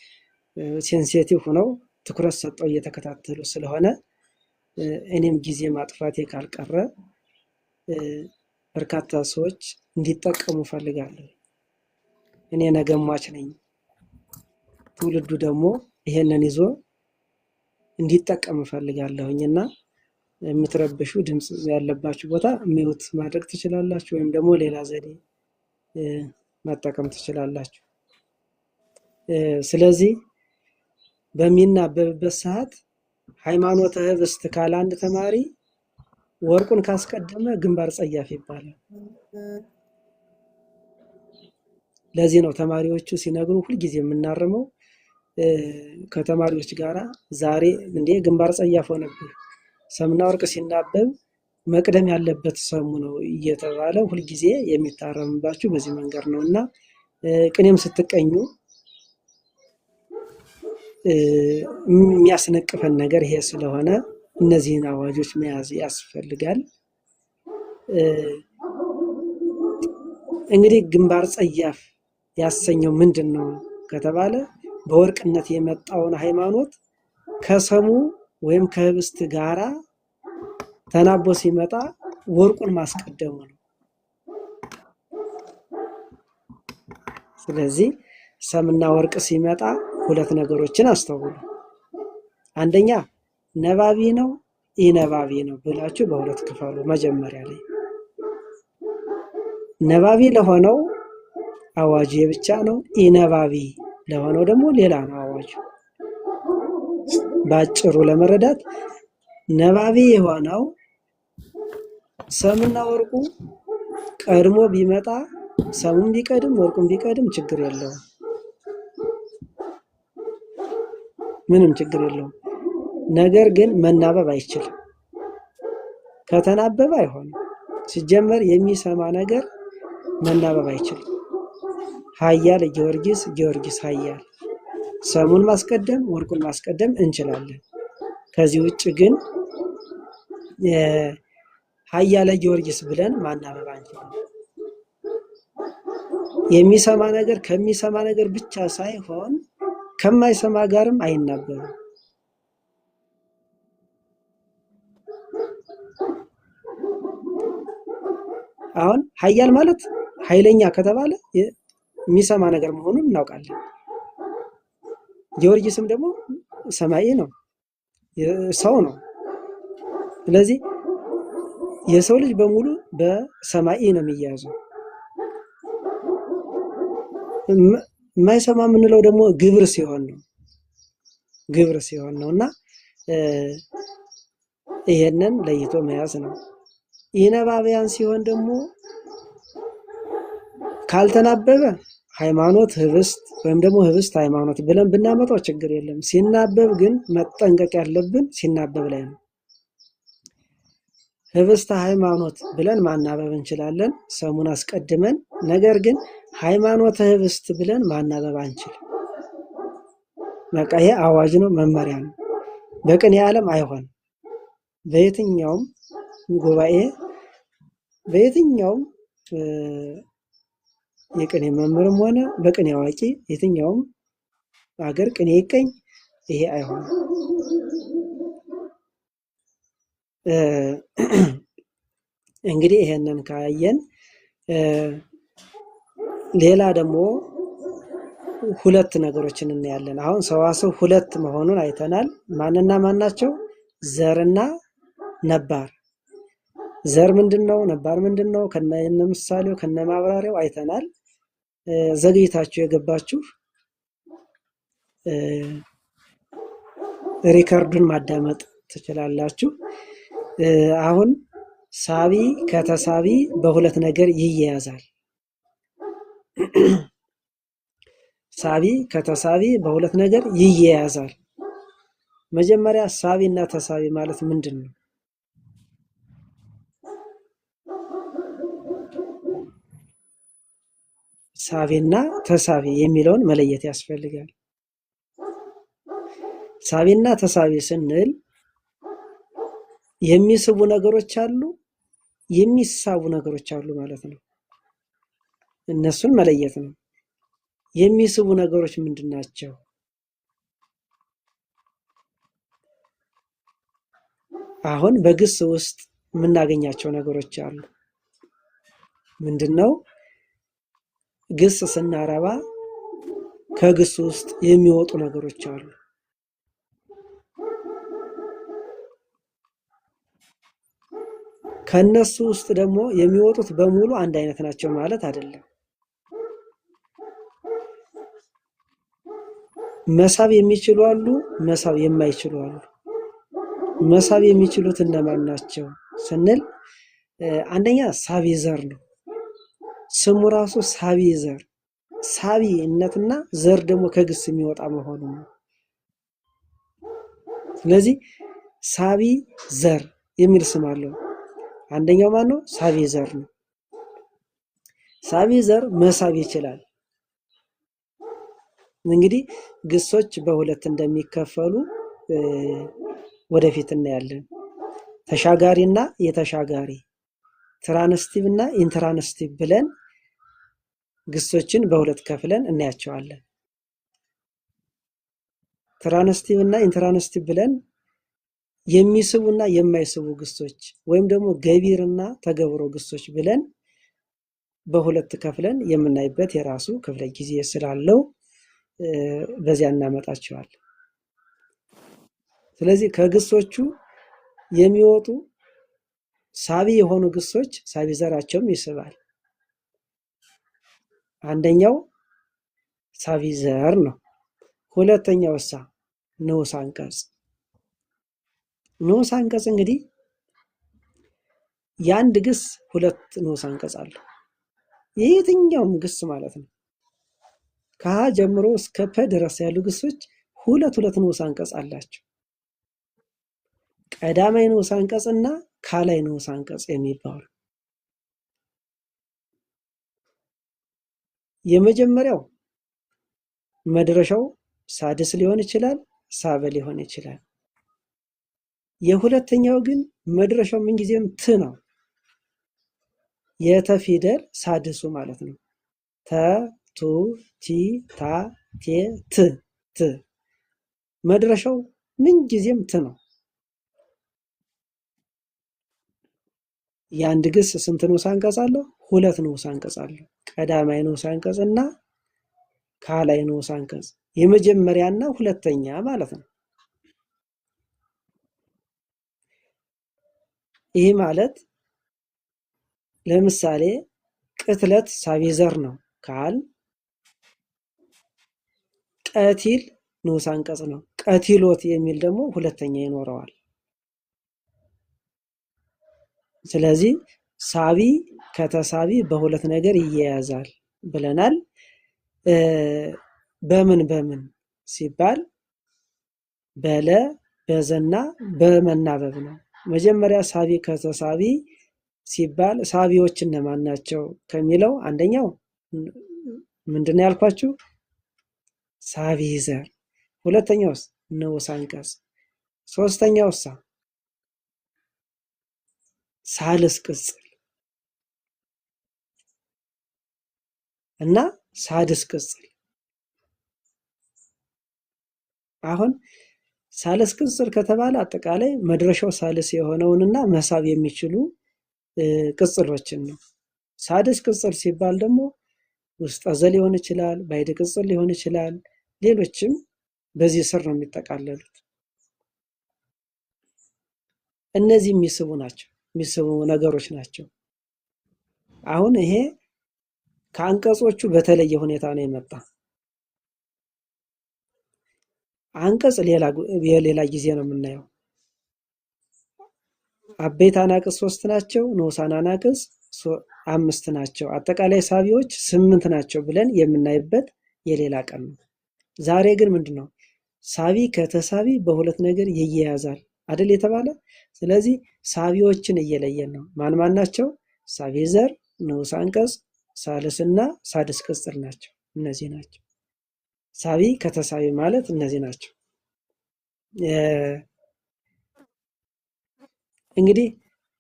sensitive ሆነው ትኩረት ሰጠው እየተከታተሉ ስለሆነ እኔም ጊዜ ማጥፋቴ ካልቀረ በርካታ ሰዎች እንዲጠቀሙ ፈልጋለሁ። እኔ ነገ ሟች ነኝ። ትውልዱ ደግሞ ይሄንን ይዞ እንዲጠቀም እፈልጋለሁኝ እና የምትረብሹ ድምፅ ያለባችሁ ቦታ mute ማድረግ ትችላላችሁ፣ ወይም ደግሞ ሌላ ዘዴ መጠቀም ትችላላችሁ። ስለዚህ በሚናበብበት ሰዓት ሃይማኖተ ህብስት ካለ አንድ ተማሪ ወርቁን ካስቀደመ ግንባር ጸያፍ ይባላል። ለዚህ ነው ተማሪዎቹ ሲነግሩ ሁልጊዜ የምናርመው ከተማሪዎች ጋራ ዛሬ እንዴ ግንባር ጸያፍ ሆነብህ፣ ሰምና ወርቅ ሲናበብ መቅደም ያለበት ሰሙ ነው እየተባለ ሁልጊዜ የሚታረምባችሁ በዚህ መንገድ ነው እና ቅኔም ስትቀኙ የሚያስነቅፈን ነገር ይሄ ስለሆነ እነዚህን አዋጆች መያዝ ያስፈልጋል። እንግዲህ ግንባር ጸያፍ ያሰኘው ምንድን ነው ከተባለ በወርቅነት የመጣውን ሃይማኖት ከሰሙ ወይም ከህብስት ጋራ ተናቦ ሲመጣ ወርቁን ማስቀደሙ ነው። ስለዚህ ሰምና ወርቅ ሲመጣ ሁለት ነገሮችን አስተውሉ። አንደኛ ነባቢ ነው ኢነባቢ ነው ብላችሁ በሁለት ክፈሉ። መጀመሪያ ላይ ነባቢ ለሆነው አዋጁ የብቻ ነው፣ ኢነባቢ ለሆነው ደግሞ ሌላ ነው አዋጁ። ባጭሩ ለመረዳት ነባቢ የሆነው ሰምና ወርቁ ቀድሞ ቢመጣ ሰሙን ቢቀድም ወርቁን ቢቀድም ችግር የለውም፣ ምንም ችግር የለውም። ነገር ግን መናበብ አይችልም። ከተናበበ አይሆንም። ሲጀመር የሚሰማ ነገር መናበብ አይችልም። ኃያል ጊዮርጊስ፣ ጊዮርጊስ ኃያል። ሰሙን ማስቀደም ወርቁን ማስቀደም እንችላለን። ከዚህ ውጭ ግን ኃያለ ጊዮርጊስ ብለን ማናበብ አንችልም። የሚሰማ ነገር ከሚሰማ ነገር ብቻ ሳይሆን ከማይሰማ ጋርም አይናበብም። አሁን ኃያል ማለት ኃይለኛ ከተባለ የሚሰማ ነገር መሆኑን እናውቃለን። ጊዮርጊስም ደግሞ ሰማይ ነው፣ ሰው ነው። ስለዚህ የሰው ልጅ በሙሉ በሰማይ ነው የሚያዘው። የማይሰማ የምንለው ደግሞ ግብር ሲሆን ነው፣ ግብር ሲሆን ነው። እና ይሄንን ለይቶ መያዝ ነው። ኢነባብያን ሲሆን ደግሞ ካልተናበበ ሃይማኖት ህብስት ወይም ደግሞ ህብስት ሃይማኖት ብለን ብናመጣው ችግር የለም። ሲናበብ ግን መጠንቀቅ ያለብን ሲናበብ ላይ ነው። ህብስተ ሃይማኖት ብለን ማናበብ እንችላለን ሰሙን አስቀድመን። ነገር ግን ሃይማኖተ ህብስት ብለን ማናበብ አንችልም። በቃ ይሄ አዋጅ ነው፣ መመሪያ ነው። በቅኔ ዓለም አይሆንም። በየትኛውም ጉባኤ በየትኛውም የቅኔ መምህርም ሆነ በቅኔ አዋቂ የትኛውም ሀገር ቅኔ ይቀኝ፣ ይሄ አይሆንም። እንግዲህ ይሄንን ካየን ሌላ ደግሞ ሁለት ነገሮችን እናያለን። አሁን ሰዋስው ሁለት መሆኑን አይተናል። ማንና ማን ናቸው? ዘርና ነባር። ዘር ምንድን ነው? ነባር ምንድን ነው? ከነ ምሳሌው ከነ ማብራሪያው አይተናል። ዘግይታችሁ የገባችሁ record ኡን ማዳመጥ ትችላላችሁ። አሁን ሳቢ ከተሳቢ በሁለት ነገር ይያያዛል። ሳቢ ከተሳቢ በሁለት ነገር ይያያዛል። መጀመሪያ ሳቢ እና ተሳቢ ማለት ምንድን ነው? ሳቢና ተሳቢ የሚለውን መለየት ያስፈልጋል። ሳቢና ተሳቢ ስንል የሚስቡ ነገሮች አሉ፣ የሚሳቡ ነገሮች አሉ ማለት ነው። እነሱን መለየት ነው። የሚስቡ ነገሮች ምንድን ናቸው? አሁን በግስ ውስጥ የምናገኛቸው ነገሮች አሉ። ምንድን ነው? ግስ ስናረባ ከግስ ውስጥ የሚወጡ ነገሮች አሉ። ከነሱ ውስጥ ደግሞ የሚወጡት በሙሉ አንድ አይነት ናቸው ማለት አይደለም። መሳብ የሚችሉ አሉ፣ መሳብ የማይችሉ አሉ። መሳብ የሚችሉት እነማን ናቸው ስንል አንደኛ ሳቢ ዘር ነው። ስሙ ራሱ ሳቢ ዘር፣ ሳቢነትና ዘር ደግሞ ከግስ የሚወጣ መሆኑ ነው። ስለዚህ ሳቢ ዘር የሚል ስም አለው። አንደኛው ማን ነው? ሳቢ ዘር ነው። ሳቢ ዘር መሳብ ይችላል። እንግዲህ ግሶች በሁለት እንደሚከፈሉ ወደፊት እናያለን። ተሻጋሪ እና የተሻጋሪ፣ transitive እና intransitive ብለን ግሶችን በሁለት ከፍለን እናያቸዋለን። transitive እና intransitive ብለን የሚስቡና የማይስቡ ግሶች ወይም ደግሞ ገቢርና ተገብሮ ግሶች ብለን በሁለት ከፍለን የምናይበት የራሱ ክፍለ ጊዜ ስላለው በዚያ እናመጣቸዋለን። ስለዚህ ከግሶቹ የሚወጡ ሳቢ የሆኑ ግሶች ሳቢ ዘራቸውም ይስባል። አንደኛው ሳቢ ዘር ነው። ሁለተኛው እሳ ንዑስ አንቀጽ። ንዑስ አንቀጽ እንግዲህ የአንድ ግስ ሁለት ንዑስ አንቀጽ አለው። የየትኛውም ግስ ማለት ነው። ከሀ ጀምሮ እስከ ፐ ድረስ ያሉ ግሶች ሁለት ሁለት ንዑስ አንቀጽ አላቸው። ቀዳማይ ንዑስ አንቀጽና ካልአይ ንዑስ አንቀጽ የሚባሉ። የመጀመሪያው መድረሻው ሳድስ ሊሆን ይችላል፣ ሳበ ሊሆን ይችላል። የሁለተኛው ግን መድረሻው ምንጊዜም ት ነው። የተ ፊደል ሳድሱ ማለት ነው። ተ፣ ቱ፣ ቲ፣ ታ፣ ቴ፣ ት ት መድረሻው ምንጊዜም ት ነው። የአንድ ግስ ስንት ንዑስ አንቀጽ አለው? ሁለት ንዑስ አንቀጽ አለው። ቀዳማይ ንዑስ አንቀጽ እና ካልአይ ንዑስ አንቀጽ፣ የመጀመሪያና ሁለተኛ ማለት ነው። ይህ ማለት ለምሳሌ ቅትለት ሳቢ ዘር ነው ካል ቀቲል ንዑስ አንቀጽ ነው። ቀቲሎት የሚል ደግሞ ሁለተኛ ይኖረዋል። ስለዚህ ሳቢ ከተሳቢ በሁለት ነገር ይያያዛል ብለናል። በምን በምን ሲባል በለ በዘና በመናበብ ነው። መጀመሪያ ሳቢ ከተሳቢ ሲባል ሳቢዎች እነማን ናቸው ከሚለው አንደኛው ምንድነው ያልኳችሁ? ሳቢ ዘር። ሁለተኛውስ ንዑስ አንቀጽ። ሶስተኛውሳ ሳልስ ቅጽል እና ሳድስ ቅጽል። አሁን ሳልስ ቅጽል ከተባለ አጠቃላይ መድረሻው ሳልስ የሆነውንና መሳብ የሚችሉ ቅጽሎችን ነው። ሳድስ ቅጽል ሲባል ደግሞ ውስጠ ዘ ሊሆን ይችላል፣ ባዕድ ቅጽል ሊሆን ይችላል። ሌሎችም በዚህ ስር ነው የሚጠቃለሉት። እነዚህ የሚስቡ ናቸው፣ የሚስቡ ነገሮች ናቸው። አሁን ይሄ ከአንቀጾቹ በተለየ ሁኔታ ነው የመጣ። አንቀጽ የሌላ ጊዜ ነው የምናየው። አበይት አናቅጽ 3 ናቸው፣ ንዑሳን አናቅጽ 5 ናቸው። አጠቃላይ ሳቢዎች 8 ናቸው ብለን የምናይበት የሌላ ቀን ነው። ዛሬ ግን ምንድነው? ሳቢ ከተሳቢ በሁለት ነገር ይያያዛል አይደል የተባለ። ስለዚህ ሳቢዎችን እየለየን ነው። ማን ማን ናቸው? ሳቢ ዘር፣ ንዑስ አንቀጽ፣ ሳልስና ሳድስ ቅጽል ናቸው። እነዚህ ናቸው ሳቢ ከተሳቢ ማለት እነዚህ ናቸው። እንግዲህ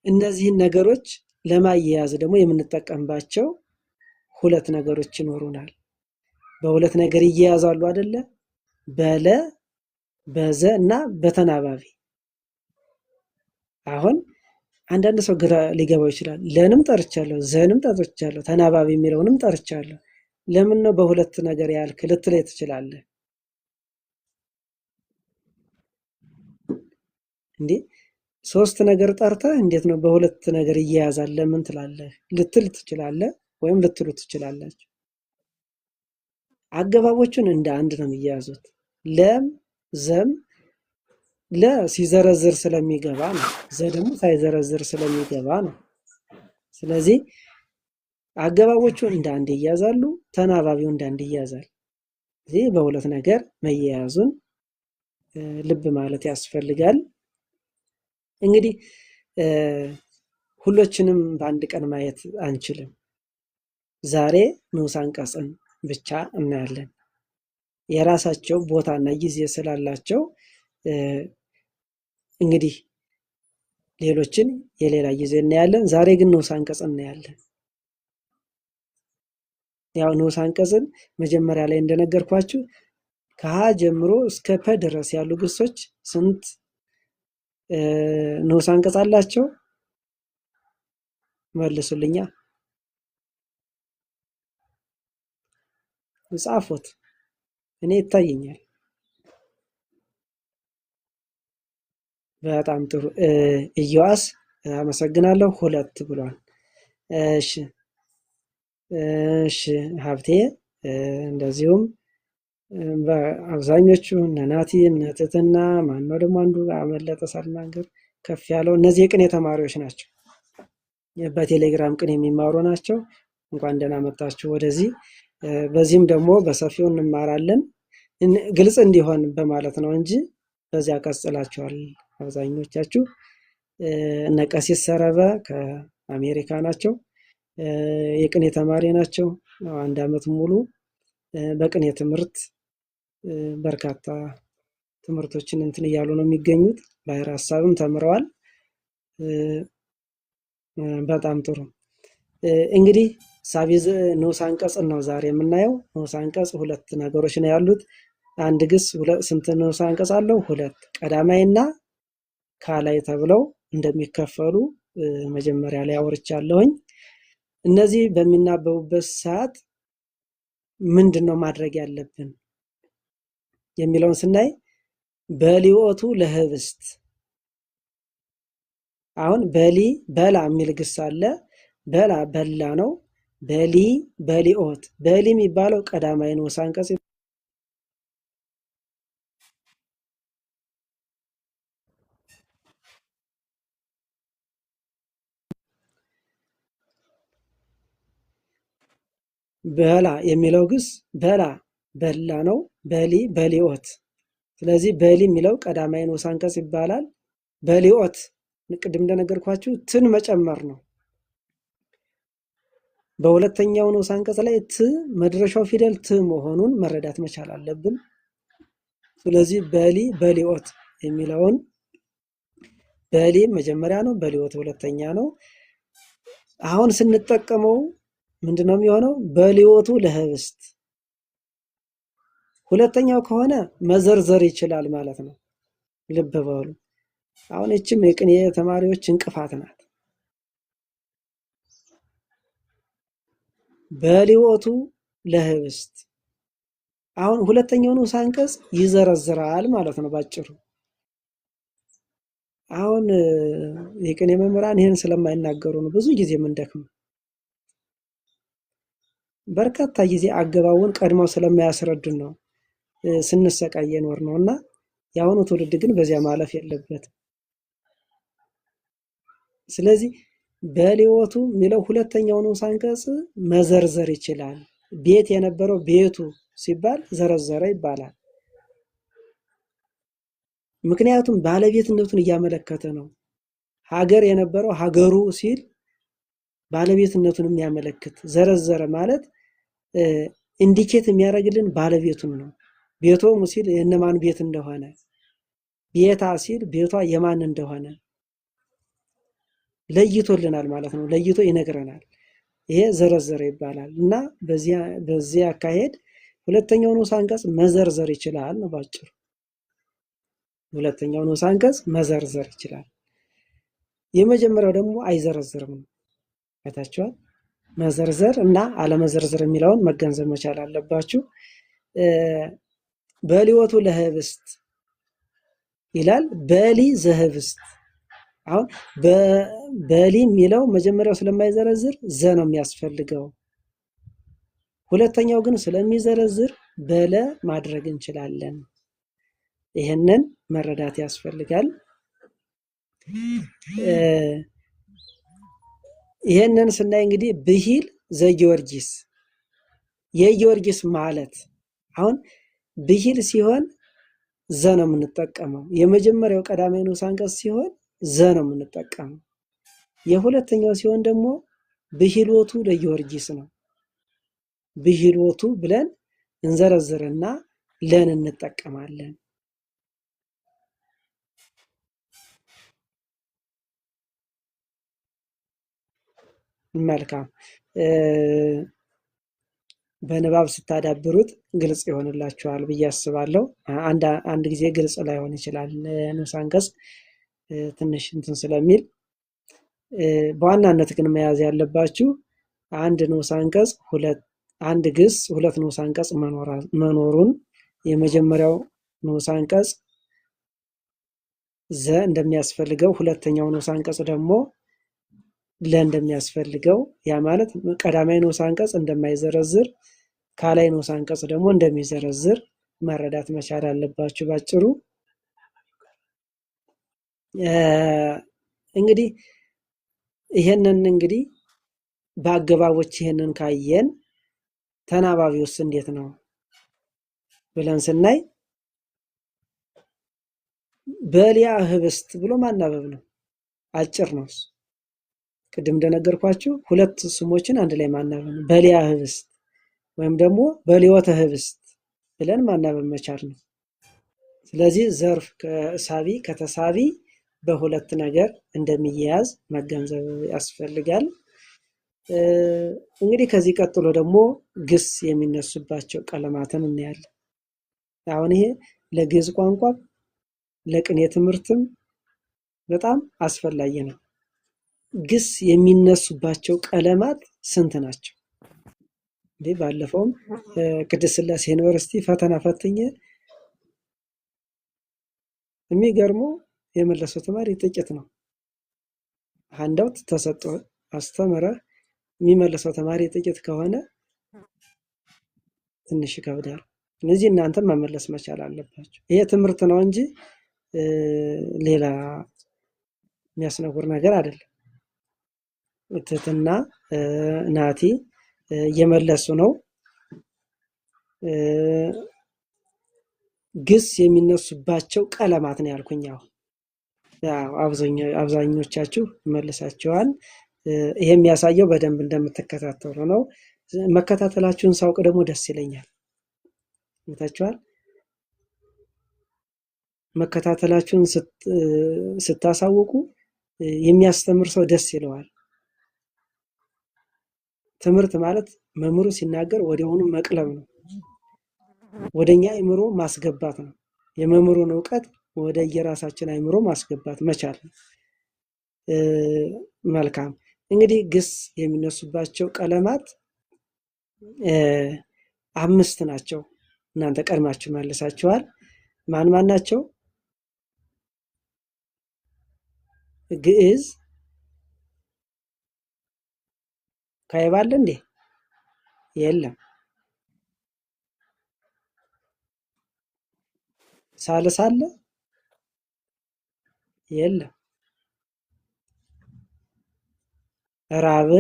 እነዚህን ነገሮች ለማያያዝ ደግሞ የምንጠቀምባቸው ሁለት ነገሮች ይኖሩናል። በሁለት ነገር ይያያዛሉ አይደለ? በለ በዘ እና በተናባቢ። አሁን አንዳንድ ሰው ግራ ሊገባው ይችላል። ለንም ጠርቻለሁ፣ ዘንም ጠርቻለሁ፣ ተናባቢ የሚለውንም ጠርቻለሁ። ለምን ነው በሁለት ነገር ያልክ ልትለይ ትችላለህ። እንዴ ሶስት ነገር ጠርተህ እንዴት ነው በሁለት ነገር ይያያዛል ለምን ትላለህ ልትል ትችላለህ፣ ወይም ልትሉ ትችላላችሁ። አገባቦቹን እንደ አንድ ነው የሚያያዙት። ለም ዘም ለ ሲዘረዝር ስለሚገባ ነው። ዘ ደግሞ ሳይዘረዝር ስለሚገባ ነው። ስለዚህ አገባቦቹ እንደ አንድ ይያዛሉ፣ ተናባቢው እንደ አንድ ይያዛል። እዚህ በሁለት ነገር መያያዙን ልብ ማለት ያስፈልጋል። እንግዲህ ሁሎችንም በአንድ ቀን ማየት አንችልም። ዛሬ ንዑስ አንቀጽን ብቻ እናያለን። የራሳቸው ቦታና ጊዜ ስላላቸው እንግዲህ ሌሎችን የሌላ ጊዜ እናያለን። ዛሬ ግን ንዑስ አንቀጽ እናያለን። ያው ንዑስ አንቀጽን መጀመሪያ ላይ እንደነገርኳችሁ ከሀ ጀምሮ እስከ ፐ ድረስ ያሉ ግሶች ስንት ንዑስ አንቀጽ አላቸው? መልሱልኛ፣ ጻፉት። እኔ ይታየኛል። በጣም ጥሩ ኢዮአስ አመሰግናለሁ። 2 ብሏል። እሺ እሺ ሀብቴ እንደዚሁም አብዛኞቹ እነ ናቲ እነ ትህትና ማነው ደግሞ አንዱ አመለጠ ሳልናገር ከፍ ያለው እነዚህ የቅኔ ተማሪዎች ናቸው። በቴሌግራም ቅኔ የሚማሩ ናቸው። እንኳን ደህና መጣችሁ ወደዚህ። በዚህም ደግሞ በሰፊው እንማራለን። ግልጽ እንዲሆን በማለት ነው እንጂ በዚያ ቀጽላችኋል አብዛኞቻችሁ። እነ ቀሲስ ሰረበ ከአሜሪካ ናቸው። የቅኔ ተማሪ ናቸው። አንድ ዓመት ሙሉ በቅኔ ትምህርት በርካታ ትምህርቶችን እንትን እያሉ ነው የሚገኙት። ባሕረ ሐሳብም ተምረዋል። በጣም ጥሩ። እንግዲህ ሳቢ ንዑስ አንቀጽን ነው ዛሬ የምናየው። ንዑስ አንቀጽ ሁለት ነገሮች ነው ያሉት። አንድ ግስ ስንት ንዑስ አንቀጽ አለው? ሁለት፣ ቀዳማይና ካልአይ ተብለው እንደሚከፈሉ መጀመሪያ ላይ አውርቻለሁኝ። እነዚህ በሚናበቡበት ሰዓት ምንድን ነው ማድረግ ያለብን የሚለውን ስናይ በሊኦቱ ለህብስት፣ አሁን በሊ በላ የሚል ግስ አለ። በላ በላ ነው። በሊ በሊኦት፣ በሊ የሚባለው ቀዳማይ ንዑስ አንቀጽ በላ የሚለው ግስ በላ በላ ነው። በሊ በሊኦት። ስለዚህ በሊ የሚለው ቀዳማይ ንዑስ አንቀጽ ይባላል። በሊኦት ቅድም እንደነገርኳችሁ ትን መጨመር ነው። በሁለተኛው ንዑስ አንቀጽ ላይ ት መድረሻው ፊደል ት መሆኑን መረዳት መቻል አለብን። ስለዚህ በሊ በሊኦት የሚለውን በሊ መጀመሪያ ነው፣ በሊኦት ሁለተኛ ነው። አሁን ስንጠቀመው ምንድነው የሚሆነው? በሊኦቱ ለህብስት ሁለተኛው ከሆነ መዘርዘር ይችላል ማለት ነው። ልብ በሉ። አሁን ይችም የቅኔ ተማሪዎች እንቅፋት ናት። በሊኦቱ ለህብስት አሁን ሁለተኛው ንዑስ አንቀጽ ይዘረዝራል ማለት ነው ባጭሩ። አሁን የቅኔ መምህራን ይህን ስለማይናገሩ ነው ብዙ ጊዜ የምንደክመው። በርካታ ጊዜ አገባቡን ቀድመው ስለማያስረዱን ነው ስንሰቃይ የኖር ነው። እና የአሁኑ ትውልድ ግን በዚያ ማለፍ የለበትም። ስለዚህ በሊኦቱ የሚለው ሁለተኛው ንዑስ አንቀጽ መዘርዘር ይችላል። ቤት የነበረው ቤቱ ሲባል ዘረዘረ ይባላል። ምክንያቱም ባለቤትነቱን እያመለከተ ነው። ሀገር የነበረው ሀገሩ ሲል ባለቤትነቱን የሚያመለክት ዘረዘረ ማለት indicate የሚያደርግልን ባለቤቱን ነው። ቤቶሙ ሲል የእነማን ቤት እንደሆነ፣ ቤታ ሲል ቤቷ የማን እንደሆነ ለይቶልናል ማለት ነው። ለይቶ ይነግረናል። ይሄ ዘረዘረ ይባላል። እና በዚህ አካሄድ ሁለተኛው ንዑስ አንቀጽ መዘርዘር ይችላል ነው ባጭሩ። ሁለተኛው ንዑስ አንቀጽ መዘርዘር ይችላል። የመጀመሪያው ደግሞ አይዘረዝርም ነው። አይታችኋል። መዘርዘር እና አለመዘርዘር የሚለውን መገንዘብ መቻል አለባችሁ። በሊወቱ ለህብስት ይላል። በሊ ዘህብስት። አሁን በሊ የሚለው መጀመሪያው ስለማይዘረዝር ዘ ነው የሚያስፈልገው። ሁለተኛው ግን ስለሚዘረዝር በለ ማድረግ እንችላለን። ይህንን መረዳት ያስፈልጋል። ይህንን ስናይ እንግዲህ ብሂል ዘጊዮርጊስ የጊዮርጊስ ማለት አሁን ብሂል ሲሆን ዘ ነው የምንጠቀመው። የመጀመሪያው ቀዳማዊ ንዑስ አንቀጽ ሲሆን ዘ ነው የምንጠቀመው። የሁለተኛው ሲሆን ደግሞ ብሂሎቱ ለጊዮርጊስ ነው። ብሂሎቱ ብለን እንዘረዝርና ለን እንጠቀማለን። መልካም፣ በንባብ ስታዳብሩት ግልጽ ይሆንላችኋል ብዬ አስባለሁ። አንድ ጊዜ ግልጽ ላይሆን ይችላል ንዑስ አንቀጽ ትንሽ እንትን ስለሚል፣ በዋናነት ግን መያዝ ያለባችሁ አንድ ንዑስ አንቀጽ ሁለት አንድ ግስ ሁለት ንዑስ አንቀጽ መኖሩን፣ የመጀመሪያው ንዑስ አንቀጽ ዘ እንደሚያስፈልገው፣ ሁለተኛው ንዑስ አንቀጽ ደግሞ ለ እንደሚያስፈልገው፣ ያ ማለት ቀዳማዊ ንዑስ አንቀጽ እንደማይዘረዝር ካልአይ ንዑስ አንቀጽ ደግሞ እንደሚዘረዝር መረዳት መቻል አለባችሁ ባጭሩ። እንግዲህ ይሄንን እንግዲህ በአገባቦች ይሄንን ካየን ተናባቢውስ እንዴት ነው ብለን ስናይ በሊያ ህብስት ብሎ ማናበብ ነው። አጭር ነው እሱ። ቅድም እንደነገርኳችሁ ሁለት ስሞችን አንድ ላይ ማናበብ ነው። በሊያ ህብስት ወይም ደግሞ በሊወተ ህብስት ብለን ማናበብ መቻል ነው። ስለዚህ ዘርፍ ከሳቢ ከተሳቢ በሁለት ነገር እንደሚያያዝ መገንዘብ ያስፈልጋል። እንግዲህ ከዚህ ቀጥሎ ደግሞ ግስ የሚነሱባቸው ቀለማትን እናያለን። አሁን ይሄ ለግዕዝ ቋንቋ ለቅኔ ትምህርትም በጣም አስፈላጊ ነው። ግስ የሚነሱባቸው ቀለማት ስንት ናቸው? እንዲህ ባለፈውም ቅድስት ሥላሴ ዩኒቨርሲቲ ፈተና ፈትኜ የሚገርመው የመለሰው ተማሪ ጥቂት ነው። Handout ተሰጥቶ አስተምረህ የሚመልሰው ተማሪ ጥቂት ከሆነ ትንሽ ይከብዳል። እነዚህ እናንተም መመለስ መቻል አለባቸው። ይሄ ትምህርት ነው እንጂ ሌላ የሚያስነውር ነገር አይደለም። ትህትና ናቲ እየመለሱ ነው። ግስ የሚነሱባቸው ቀለማት ነው ያልኩኝ። አሁን አብዛኞቻችሁ መልሳችኋል። ይሄ የሚያሳየው በደንብ እንደምትከታተሉ ነው። መከታተላችሁን ሳውቅ ደግሞ ደስ ይለኛል። ታችኋል። መከታተላችሁን ስታሳውቁ የሚያስተምር ሰው ደስ ይለዋል። ትምህርት ማለት መምህሩ ሲናገር ወዲያውኑ መቅለብ ነው። ወደኛ አእምሮ ማስገባት ነው። የመምህሩን እውቀት ወደ የራሳችን አእምሮ ማስገባት መቻል ነው። መልካም እንግዲህ ግስ የሚነሱባቸው ቀለማት አምስት ናቸው። እናንተ ቀድማችሁ መልሳችኋል። ማን ማን ናቸው? ግዕዝ ካይብ አለ እንዴ? የለም። ሳልስ አለ? የለም። ራብ፣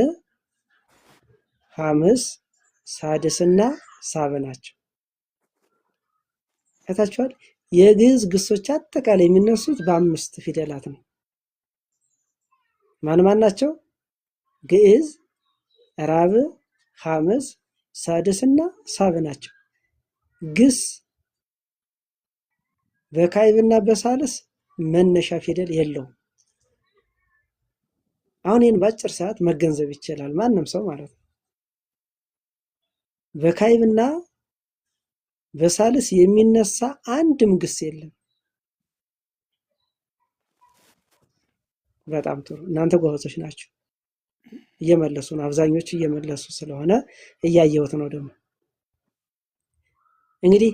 ሐምስ፣ ሳድስና ሳብ ናቸው። አይታችኋል። የግዕዝ ግሶች አጠቃላይ የሚነሱት በአምስት ፊደላት ነው። ማን ማን ናቸው? ግዕዝ፣ ራብ፣ ሐምስ፣ ሳድስና ሳብ ናቸው። ግስ በካይብና በሳልስ መነሻ ፊደል የለውም። አሁን ይህን በአጭር ሰዓት መገንዘብ ይችላል ማንም ሰው ማለት ነው። በካይብና በሳልስ የሚነሳ አንድም ግስ የለም። በጣም ጥሩ እናንተ ጎበዞች ናቸው። እየመለሱ ነው፣ አብዛኞቹ እየመለሱ ስለሆነ እያየሁት ነው። ደግሞ እንግዲህ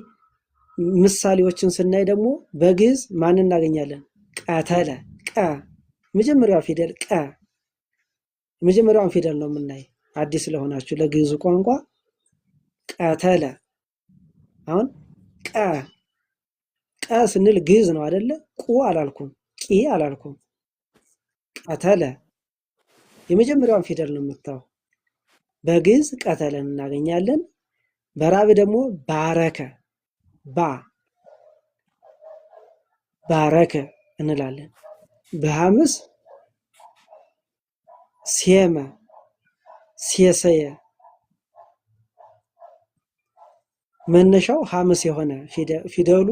ምሳሌዎችን ስናይ ደግሞ በግዕዝ ማን እናገኛለን? ቀተለ። ቀ መጀመሪያዋ ፊደል ቀ፣ የመጀመሪያዋን ፊደል ነው የምናይ አዲስ ስለሆናችሁ ለግዕዙ ቋንቋ። ቀተለ። አሁን ቀ ቀ ስንል ግዕዝ ነው አይደለ? ቁ አላልኩም፣ ቂ አላልኩም። ቀተለ የመጀመሪያዋን ፊደል ነው የምታው። በግዕዝ ቀተለን እናገኛለን። በራብ ደግሞ ባረከ፣ ባ ባረከ እንላለን። በሐምስ ሴመ፣ ሴሰየ መነሻው ሐምስ የሆነ ፊደሉ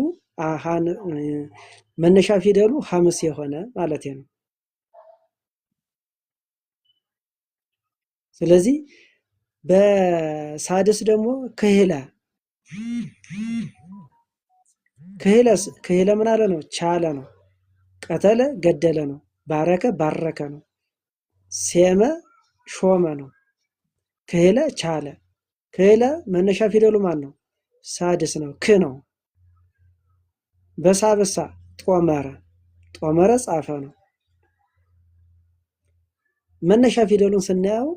መነሻ ፊደሉ ሐምስ የሆነ ማለት ነው። ስለዚህ በሳድስ ደግሞ ክህለ ክህለ ምን አለ ነው? ቻለ ነው። ቀተለ ገደለ ነው። ባረከ ባረከ ነው። ሴመ ሾመ ነው። ክህለ ቻለ። ክህለ መነሻ ፊደሉ ማን ነው? ሳድስ ነው። ክ ነው። በሳብሳ ጦመረ ጦመረ ጻፈ ነው። መነሻ ፊደሉን ስናየው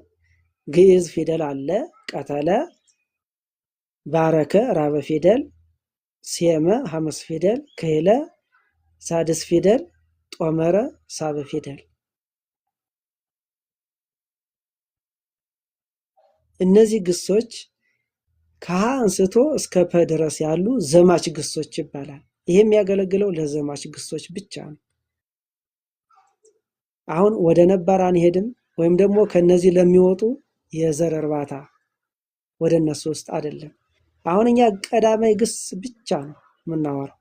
ግዕዝ ፊደል አለ። ቀተለ፣ ባረከ ራበ ፊደል፣ ሴመ ሐመስ ፊደል፣ ክህለ ሳድስ ፊደል፣ ጦመረ ሳበ ፊደል። እነዚህ ግሶች ከሀ አንስቶ እስከ ፐ ድረስ ያሉ ዘማች ግሶች ይባላል። ይሄ የሚያገለግለው ለዘማች ግሶች ብቻ ነው። አሁን ወደ ነባር አንሄድም፣ ወይም ደግሞ ከነዚህ ለሚወጡ የዘር እርባታ ወደ እነሱ ውስጥ አይደለም። አሁን እኛ ቀዳማይ ግስ ብቻ ነው የምናወራው።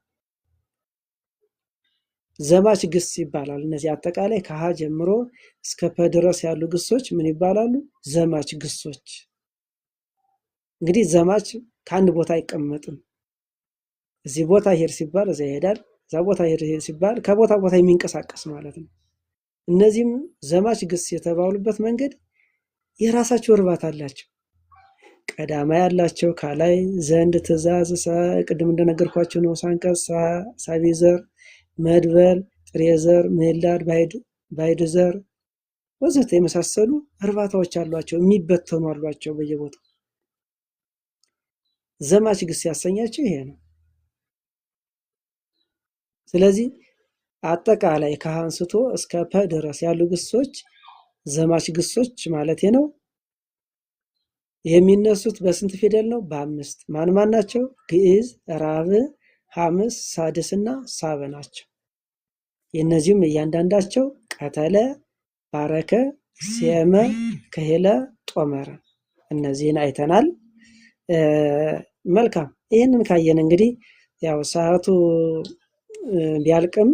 ዘማች ግስ ይባላል። እነዚህ አጠቃላይ ከሀ ጀምሮ እስከ ፐ ድረስ ያሉ ግሶች ምን ይባላሉ? ዘማች ግሶች። እንግዲህ ዘማች ከአንድ ቦታ አይቀመጥም። እዚህ ቦታ ሄድ ሲባል እዚያ ይሄዳል፣ እዛ ቦታ ሄድ ሲባል ከቦታ ቦታ የሚንቀሳቀስ ማለት ነው። እነዚህም ዘማች ግስ የተባሉበት መንገድ የራሳቸው እርባታ አላቸው። ቀዳማይ ያላቸው ካላይ፣ ዘንድ፣ ትእዛዝ፣ ቅድም እንደነገርኳቸው ንዑስ አንቀጽ፣ ሳቢ ዘር፣ መድበል፣ ጥሬ ዘር፣ ምዕላድ፣ ባዕድ ዘር ወዘተ የመሳሰሉ እርባታዎች አሏቸው፣ የሚበተኑ አሏቸው በየቦታው። ዘማች ግስ ያሰኛቸው ይሄ ነው። ስለዚህ አጠቃላይ ከሀ አንስቶ እስከ ፐ ድረስ ያሉ ግሶች ዘማች ግሶች ማለት ነው። የሚነሱት በስንት ፊደል ነው? በአምስት። ማን ማን ናቸው? ግዕዝ፣ ራብዕ፣ ሐምስ፣ ሳድስ እና ሳብዕ ናቸው። የእነዚህም እያንዳንዳቸው ቀተለ፣ ባረከ፣ ሴመ፣ ክህለ፣ ጦመረ እነዚህን አይተናል። መልካም። ይህንን ካየን እንግዲህ ያው ሰዓቱ ቢያልቅም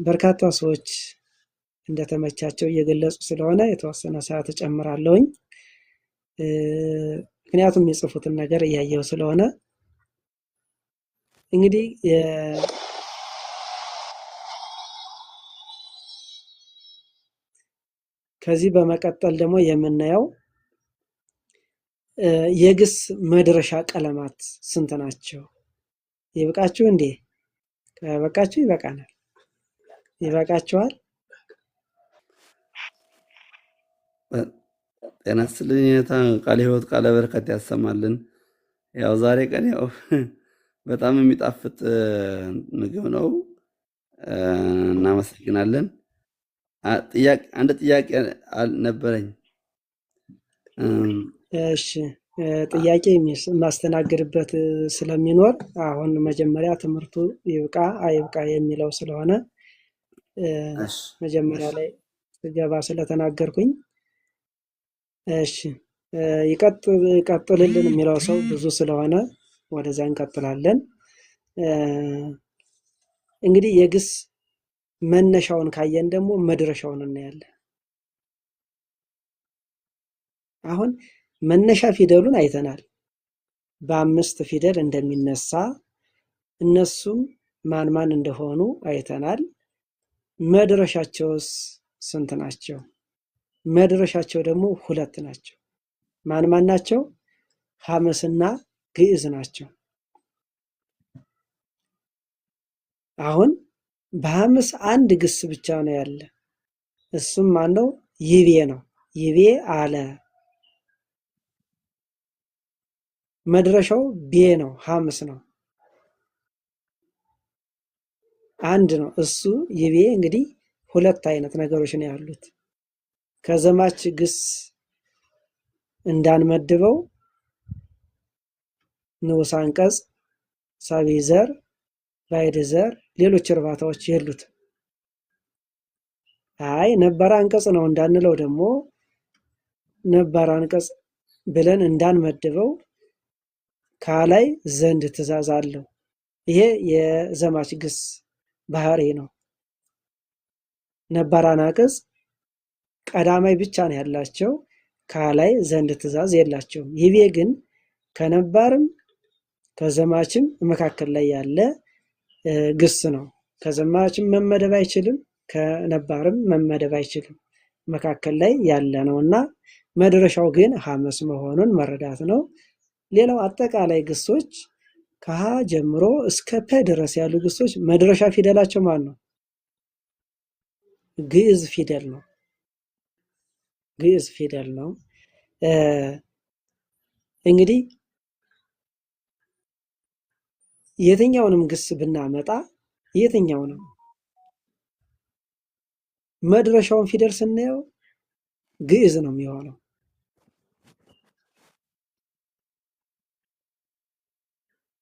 በርካታ ሰዎች እንደተመቻቸው እየገለጹ ስለሆነ የተወሰነ ሰዓት እጨምራለሁኝ። ምክንያቱም የጽፉትን ነገር እያየው ስለሆነ እንግዲህ ከዚህ በመቀጠል ደግሞ የምናየው የግስ መድረሻ ቀለማት ስንት ናቸው? ይብቃችሁ እንዴ? ከበቃችሁ ይበቃናል። ይበቃችኋል? ጤና ይስጥልኝ። ቃለ ሕይወት ቃለ በረከት ያሰማልን። ያው ዛሬ ቀን ያው በጣም የሚጣፍጥ ምግብ ነው። እናመሰግናለን። አንድ ጥያቄ ነበረኝ። እሺ፣ ጥያቄ የማስተናግድበት ስለሚኖር አሁን መጀመሪያ ትምህርቱ ይብቃ አይብቃ የሚለው ስለሆነ መጀመሪያ ላይ ስገባ ስለተናገርኩኝ፣ እሺ ይቀጥልልን የሚለው ሰው ብዙ ስለሆነ ወደዚያ እንቀጥላለን። እንግዲህ የግስ መነሻውን ካየን ደግሞ መድረሻውን እናያለን። አሁን መነሻ ፊደሉን አይተናል። በአምስት ፊደል እንደሚነሳ እነሱም ማን ማን እንደሆኑ አይተናል። መድረሻቸውስ ስንት ናቸው? መድረሻቸው ደግሞ ሁለት ናቸው። ማን ማን ናቸው? ሐመስና ግዕዝ ናቸው። አሁን በሐምስ አንድ ግስ ብቻ ነው ያለ። እሱም ማነው? ይቤ ነው። ይቤ አለ። መድረሻው ቤ ነው፣ ሐምስ ነው። አንድ ነው እሱ ይቤ። እንግዲህ ሁለት አይነት ነገሮች ነው ያሉት። ከዘማች ግስ እንዳንመድበው ንዑስ አንቀጽ፣ ሳቢ ዘር፣ ባዕድ ዘር፣ ሌሎች እርባታዎች የሉት። አይ ነባር አንቀጽ ነው እንዳንለው ደግሞ ነባር አንቀጽ ብለን እንዳንመድበው ካላይ ዘንድ ትእዛዝ አለው። ይሄ የዘማች ግስ ባህሪ ነው። ነባር አናቅጽ ቀዳማይ ብቻ ነው ያላቸው፣ ካላይ ዘንድ ትእዛዝ የላቸውም። ይቤ ግን ከነባርም ከዘማችም መካከል ላይ ያለ ግስ ነው። ከዘማችም መመደብ አይችልም፣ ከነባርም መመደብ አይችልም። መካከል ላይ ያለ ነው እና መድረሻው ግን ሐመስ መሆኑን መረዳት ነው። ሌላው አጠቃላይ ግሶች ከሀ ጀምሮ እስከ ፐ ድረስ ያሉ ግሶች መድረሻ ፊደላቸው ማን ነው? ግዕዝ ፊደል ነው። ግዕዝ ፊደል ነው። እንግዲህ የትኛውንም ግስ ብናመጣ የትኛውንም መድረሻውን ፊደል ስናየው ግዕዝ ነው የሚሆነው።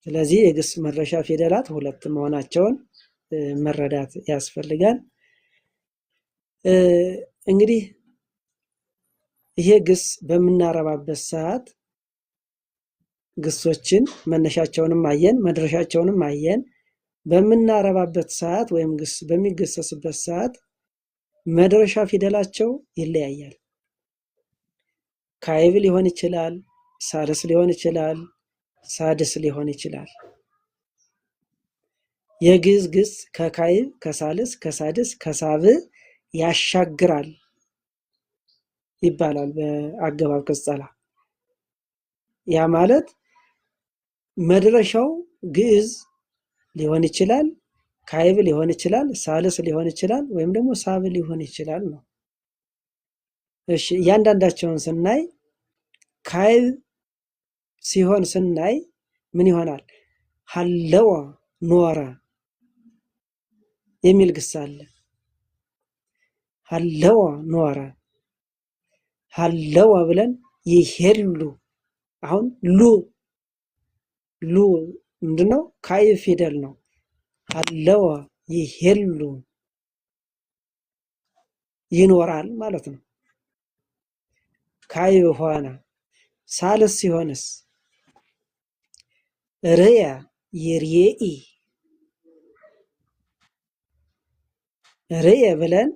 ስለዚህ የግስ መድረሻ ፊደላት ሁለት መሆናቸውን መረዳት ያስፈልጋል። እንግዲህ ይሄ ግስ በምናረባበት ሰዓት ግሶችን መነሻቸውንም አየን፣ መድረሻቸውንም አየን። በምናረባበት ሰዓት ወይም ግስ በሚገሰስበት ሰዓት መድረሻ ፊደላቸው ይለያያል። ካዕብ ሊሆን ይችላል፣ ሳልስ ሊሆን ይችላል፣ ሳድስ ሊሆን ይችላል። የግዕዝ ግስ ከካዕብ፣ ከሳልስ፣ ከሳድስ፣ ከሳብዕ ያሻግራል ይባላል በአገባብ ቅጸላ። ያ ማለት መድረሻው ግዕዝ ሊሆን ይችላል፣ ካዕብ ሊሆን ይችላል፣ ሳልስ ሊሆን ይችላል፣ ወይም ደግሞ ሳብዕ ሊሆን ይችላል ነው። እሺ እያንዳንዳቸውን ስናይ ካዕብ ሲሆን ስናይ ምን ይሆናል? ሀለወ ኖረ የሚል ግስ አለ። ሀለወ ኖረ፣ ሀለወ ብለን ይሄሉ። አሁን ሉ ሉ ምንድነው? ካዕብ ፊደል ነው። ሀለወ ይሄሉ ይኖራል ማለት ነው። ካዕብ ሆነ። ሳልስ ሲሆንስ ርእየ ይርኤኢ ርእየ ብለን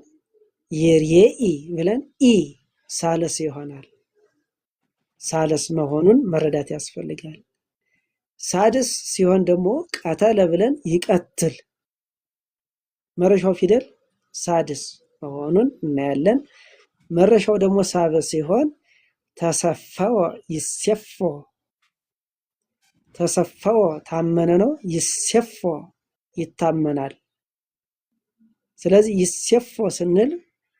ይርኤኢ ብለን ኢ ሳልስ ይሆናል። ሳልስ መሆኑን መረዳት ያስፈልጋል። ሳድስ ሲሆን ደግሞ ቀተለ ብለን ይቀትል መረሻው ፊደል ሳድስ መሆኑን እናያለን። መረሻው ደግሞ ሳብዕ ሲሆን ተሰፈወ ይሴፎ ተሰፈወ ታመነ ነው። ይሴፎ ይታመናል። ስለዚህ ይሴፎ ስንል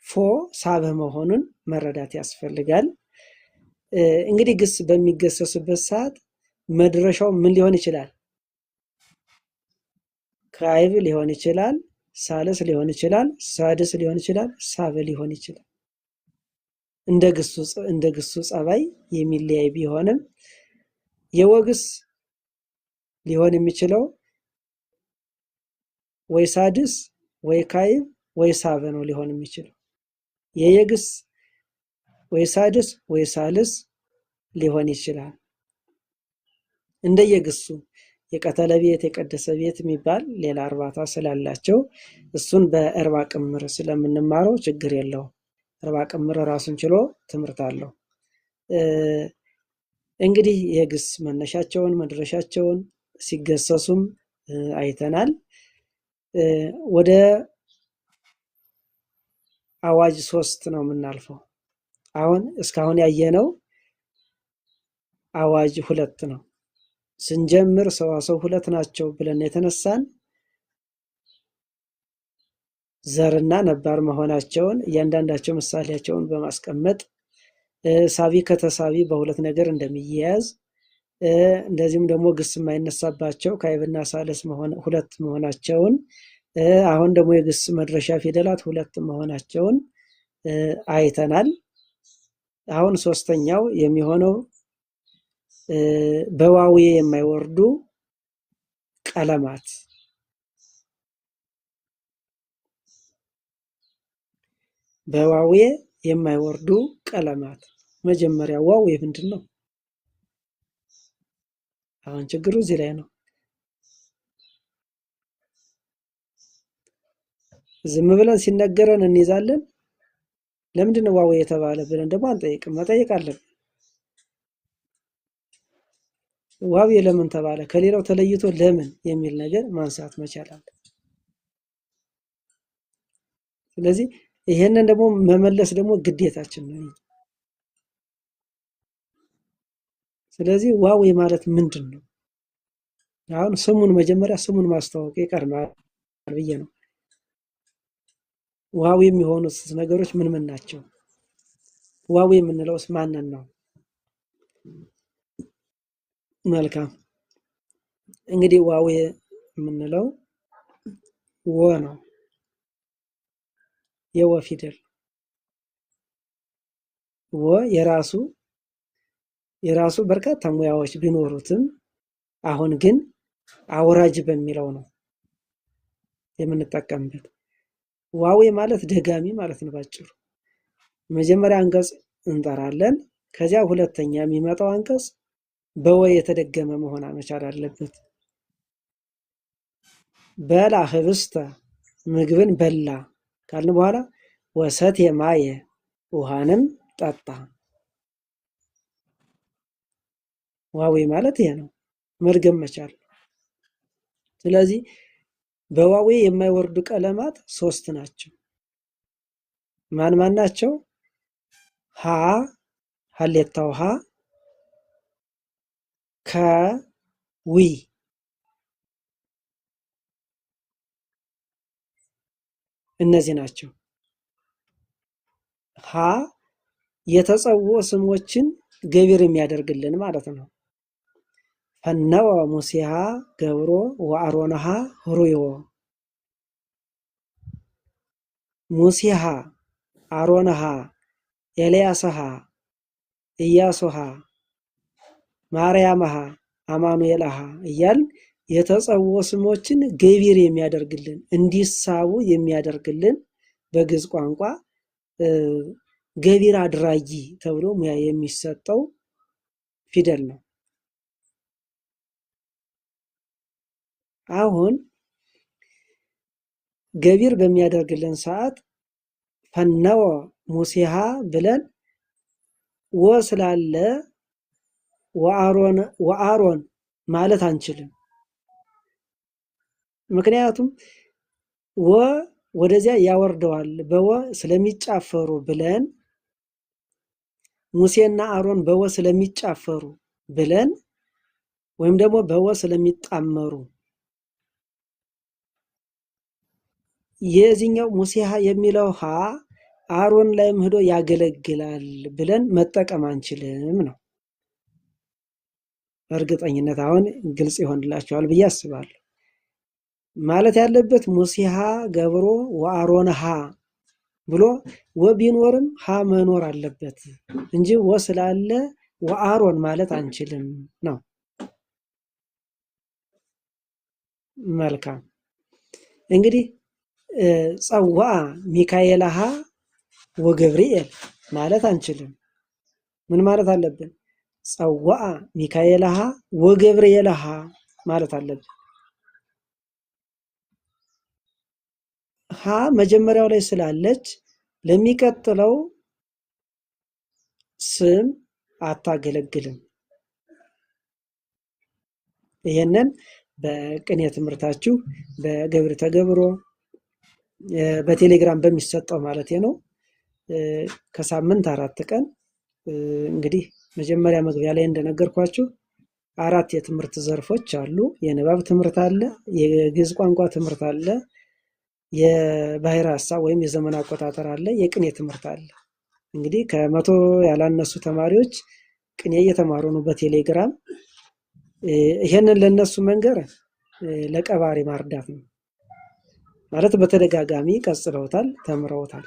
ፎ ሳብዕ መሆኑን መረዳት ያስፈልጋል። እንግዲህ ግስ በሚገሰስበት ሰዓት መድረሻው ምን ሊሆን ይችላል? ካዕብ ሊሆን ይችላል፣ ሳልስ ሊሆን ይችላል፣ ሳድስ ሊሆን ይችላል፣ ሳብዕ ሊሆን ይችላል። እንደ ግሱ ጸባይ የሚለያይ ቢሆንም የወግስ ሊሆን የሚችለው ወይ ሳድስ ወይ ካዕብ ወይ ሳብዕ ነው ሊሆን የሚችለው። የየግስ ወይ ሳድስ ወይ ሳልስ ሊሆን ይችላል። እንደየግሱ የቀተለ ቤት የቀደሰ ቤት የሚባል ሌላ እርባታ ስላላቸው እሱን በእርባ ቅምር ስለምንማረው ችግር የለውም። እርባ ቅምር ራሱን ችሎ ትምህርት አለው። እንግዲህ የግስ መነሻቸውን መድረሻቸውን ሲገሰሱም አይተናል። ወደ አዋጅ 3 ነው የምናልፈው። አሁን እስካሁን ያየነው አዋጅ 2 ነው። ስንጀምር ሰዋሰው 2 ናቸው ብለን የተነሳን ዘርና ነባር መሆናቸውን እያንዳንዳቸው ምሳሌያቸውን በማስቀመጥ ሳቢ ከተሳቢ በሁለት ነገር እንደሚያያዝ እንደዚሁም ደግሞ ግስ የማይነሳባቸው ካዕብና ሳልስ ሁለት መሆናቸውን አሁን ደግሞ የግስ መድረሻ ፊደላት 2 መሆናቸውን አይተናል። አሁን ሶስተኛው የሚሆነው በዋዌ የማይወርዱ ቀለማት በዋዌ የማይወርዱ ቀለማት። መጀመሪያ ዋዌ ምንድን ነው? አሁን ችግሩ እዚህ ላይ ነው። ዝም ብለን ሲነገረን እንይዛለን። ለምንድን ነው ዋዌ የተባለ ብለን ደግሞ አንጠይቅም። መጠየቅ አለብን። ዋዌ ለምን ተባለ፣ ከሌላው ተለይቶ ለምን የሚል ነገር ማንሳት መቻል አለ። ስለዚህ ይሄንን ደግሞ መመለስ ደግሞ ግዴታችን ነው። ስለዚህ ዋዌ ማለት ምንድን ነው? አሁን ስሙን መጀመሪያ ስሙን ማስተዋወቅ ይቀድማል ብዬ ነው። ዋዌ የሚሆኑት ነገሮች ምን ምን ናቸው? ዋዌ የምንለውስ ማንን ነው? መልካም፣ እንግዲህ ዋዌ የምንለው ወ ነው፣ የወ ፊደል ወ የራሱ በርካታ ሙያዎች ቢኖሩትም አሁን ግን አውራጅ በሚለው ነው የምንጠቀምበት። ዋዌ ማለት ደጋሚ ማለት ነው ባጭሩ። መጀመሪያ አንቀጽ እንጠራለን። ከዚያ ሁለተኛ የሚመጣው አንቀጽ በወ የተደገመ መሆን መቻል አለበት። በላ ህብስተ ምግብን በላ ካልን በኋላ ወሰት የማየ ውሃንም ጠጣ። ዋዌ ማለት ይሄ ነው፣ መድገም መቻል። ስለዚህ በዋዌ የማይወርዱ ቀለማት ሶስት ናቸው። ማን ማን ናቸው? ሀ ሀሌታው ሀ፣ ከ ዊ። እነዚህ ናቸው። ሀ የተጸውዖ ስሞችን ገቢር የሚያደርግልን ማለት ነው። ፈነወ ሙሴሃ ገብሮ ወአሮንሃ ህሩዮ። ሙሴሃ፣ አሮንሃ፣ ኤልያስሃ፣ ኢያሱሃ፣ ማርያምሃ፣ አማኑኤልሃ እያል የተጸውዖ ስሞችን ገቢር የሚያደርግልን እንዲሳቡ የሚያደርግልን በግዕዝ ቋንቋ ገቢር አድራጊ ተብሎ ሙያ የሚሰጠው ፊደል ነው። አሁን ገቢር በሚያደርግልን ሰዓት ፈነወ ሙሴሃ ብለን ወ ስላለ ወአሮን ማለት አንችልም። ምክንያቱም ወ ወደዚያ ያወርደዋል በወ ስለሚጫፈሩ ብለን ሙሴና አሮን በወ ስለሚጫፈሩ ብለን ወይም ደግሞ በወ ስለሚጣመሩ የዚህኛው ሙሴሃ የሚለው ሃ አሮን ላይም ሄዶ ያገለግላል ብለን መጠቀም አንችልም ነው። በእርግጠኝነት አሁን ግልጽ ይሆንላቸዋል ብዬ አስባለሁ። ማለት ያለበት ሙሴሃ ገብሮ ወአሮንሃ ብሎ ወ ቢኖርም ሀ መኖር አለበት እንጂ ወ ስላለ ወአሮን ማለት አንችልም ነው። መልካም እንግዲህ ጸዋአ ሚካኤልሃ ወገብርኤል ማለት አንችልም። ምን ማለት አለብን? ጸዋአ ሚካኤልሃ ወገብርኤልሃ ማለት አለብን። ሀ መጀመሪያው ላይ ስላለች ለሚቀጥለው ስም አታገለግልም። ይሄንን በቅኔ ትምህርታችሁ በገብር ተገብሮ በቴሌግራም በሚሰጠው ማለት ነው። ከሳምንት 4 ቀን እንግዲህ መጀመሪያ መግቢያ ላይ እንደነገርኳችሁ 4 የትምህርት ዘርፎች አሉ። የንባብ ትምህርት አለ፣ የግዕዝ ቋንቋ ትምህርት አለ፣ የባሕረ ሐሳብ ወይም የዘመን አቆጣጠር አለ፣ የቅኔ ትምህርት አለ። እንግዲህ ከ100 ያላነሱ ተማሪዎች ቅኔ እየተማሩ ነው በቴሌግራም። ይሄንን ለነሱ መንገር ለቀባሪ ማርዳት ነው ማለት በተደጋጋሚ ቀጽለውታል፣ ተምረውታል።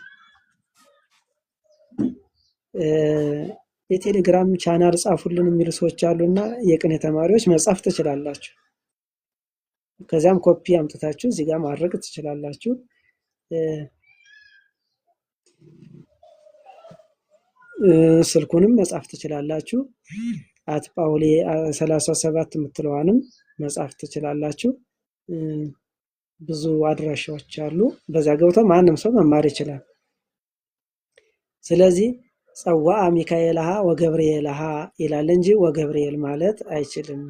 የቴሌግራም ቻናል ጻፉልን የሚሉ ሰዎች አሉና የቅኔ ተማሪዎች መጻፍ ትችላላችሁ። ከዚያም ኮፒ አምጥታችሁ እዚህ ጋር ማድረግ ትችላላችሁ። ስልኩንም መጻፍ ትችላላችሁ። at ጳውሌ 37 የምትለዋንም መጻፍ ትችላላችሁ። ብዙ አድራሻዎች አሉ። በዚያ ገብተው ማንም ሰው መማር ይችላል። ስለዚህ ጸዋአ ሚካኤልሃ ወገብርኤልሃ ይላል እንጂ ወገብርኤል ማለት አይችልም።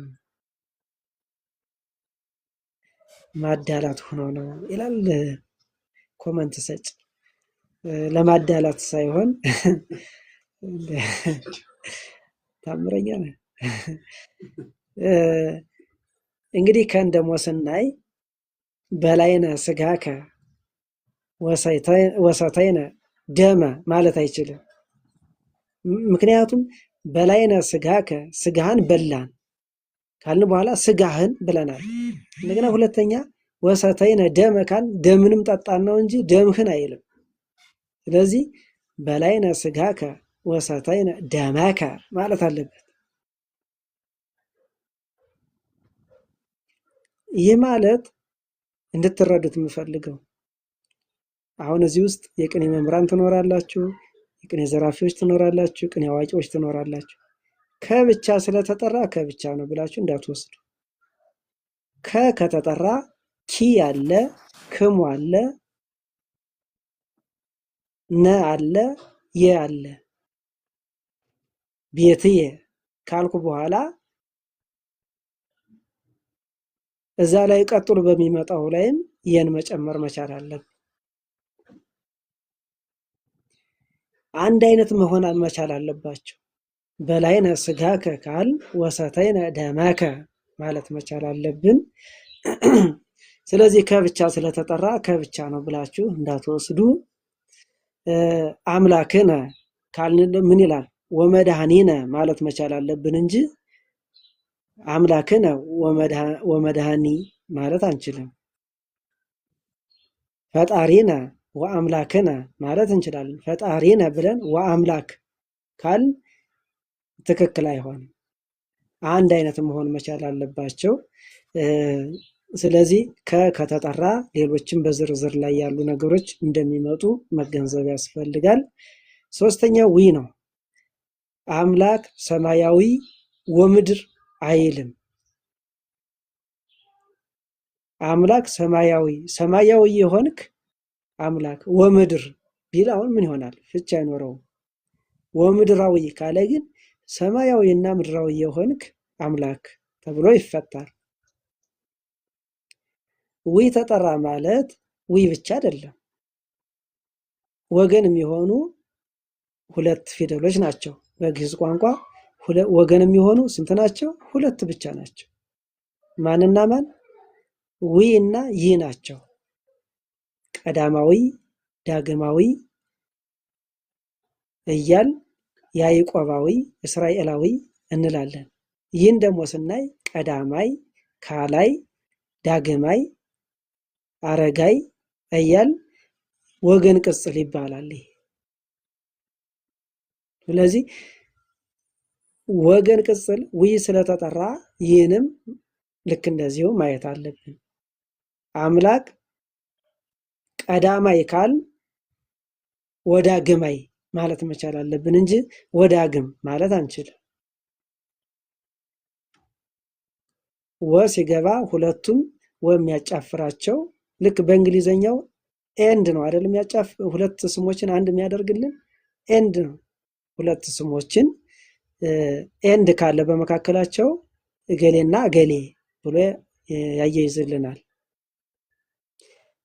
ማዳላት ሆኖ ነው ይላል comment ሰጭ። ለማዳላት ሳይሆን ታምረኛ ነህ። እንግዲህ ከን ደግሞ ስናይ በላይነ ስጋከ ወሰተይነ ደመ ማለት አይችልም። ምክንያቱም በላይነ ስጋከ ስጋህን በላን ካልን በኋላ ስጋህን ብለናል። እንደገና ሁለተኛ ወሰተይነ ደመ ካል ደምንም ጠጣን ነው እንጂ ደምህን አይልም። ስለዚህ በላይነ ስጋከ ወሰተይነ ደመከ ማለት አለበት። ይህ ማለት እንድትረዱት የምፈልገው አሁን እዚህ ውስጥ የቅኔ መምህራን ትኖራላችሁ፣ የቅኔ ዘራፊዎች ትኖራላችሁ፣ ቅኔ አዋቂዎች ትኖራላችሁ። ከብቻ ስለተጠራ ከብቻ ነው ብላችሁ እንዳትወስዱ። ከ ከተጠራ ኪ አለ፣ ክሙ አለ፣ ነ አለ፣ የ አለ። ቤትየ ካልኩ በኋላ እዛ ላይ ቀጥሎ በሚመጣው ላይም የን መጨመር መቻል አለብን። አንድ አይነት መሆን መቻል አለባቸው። በላይነ ስጋከ ካል ወሰተይነ ደመከ ማለት መቻል አለብን። ስለዚህ ከብቻ ስለተጠራ ከብቻ ነው ብላችሁ እንዳትወስዱ። አምላክነ ካልን ምን ይላል? ወመድኃኒነ ማለት መቻል አለብን እንጂ አምላክነ ወመድኃኒ ማለት አንችልም። ፈጣሪነ ወአምላክነ ማለት እንችላለን። ፈጣሪነ ብለን ወአምላክ ካል ትክክል አይሆንም። አንድ አይነት መሆን መቻል አለባቸው። ስለዚህ ከተጠራ ሌሎችም በዝርዝር ላይ ያሉ ነገሮች እንደሚመጡ መገንዘብ ያስፈልጋል። ሶስተኛው ዊ ነው። አምላክ ሰማያዊ ወምድር አይልም። አምላክ ሰማያዊ ሰማያዊ የሆንክ አምላክ ወምድር ቢል አሁን ምን ይሆናል? ፍች አይኖረውም። ወምድራዊ ካለ ግን ሰማያዊ እና ምድራዊ የሆንክ አምላክ ተብሎ ይፈታል። ዊ ተጠራ ማለት ዊ ብቻ አይደለም። ወገን የሚሆኑ ሁለት ፊደሎች ናቸው። በግዕዝ ቋንቋ ወገን የሚሆኑ ስንት ናቸው? ሁለት ብቻ ናቸው። ማንና ማን? ዊ እና ይ ናቸው። ቀዳማዊ፣ ዳግማዊ እያል ያዕቆባዊ፣ እስራኤላዊ እንላለን። ይህን ደግሞ ስናይ ቀዳማይ፣ ካላይ፣ ዳግማይ፣ አረጋይ እያል ወገን ቅጽል ይባላል። ይሄ ስለዚህ ወገን ቅጽል ዊ ስለተጠራ ይህንም ልክ እንደዚሁ ማየት አለብን። አምላክ ቀዳማይ ካል ወዳግማይ ማለት መቻል አለብን እንጂ ወዳግም ማለት አንችልም። ወ ሲገባ ሁለቱም ወ የሚያጫፍራቸው ልክ በእንግሊዘኛው and ነው አይደል? የሚያጫፍ ሁለት ስሞችን አንድ የሚያደርግልን and ነው። ሁለት ስሞችን and ካለ በመካከላቸው እገሌና እገሌ ብሎ ያያይዝልናል።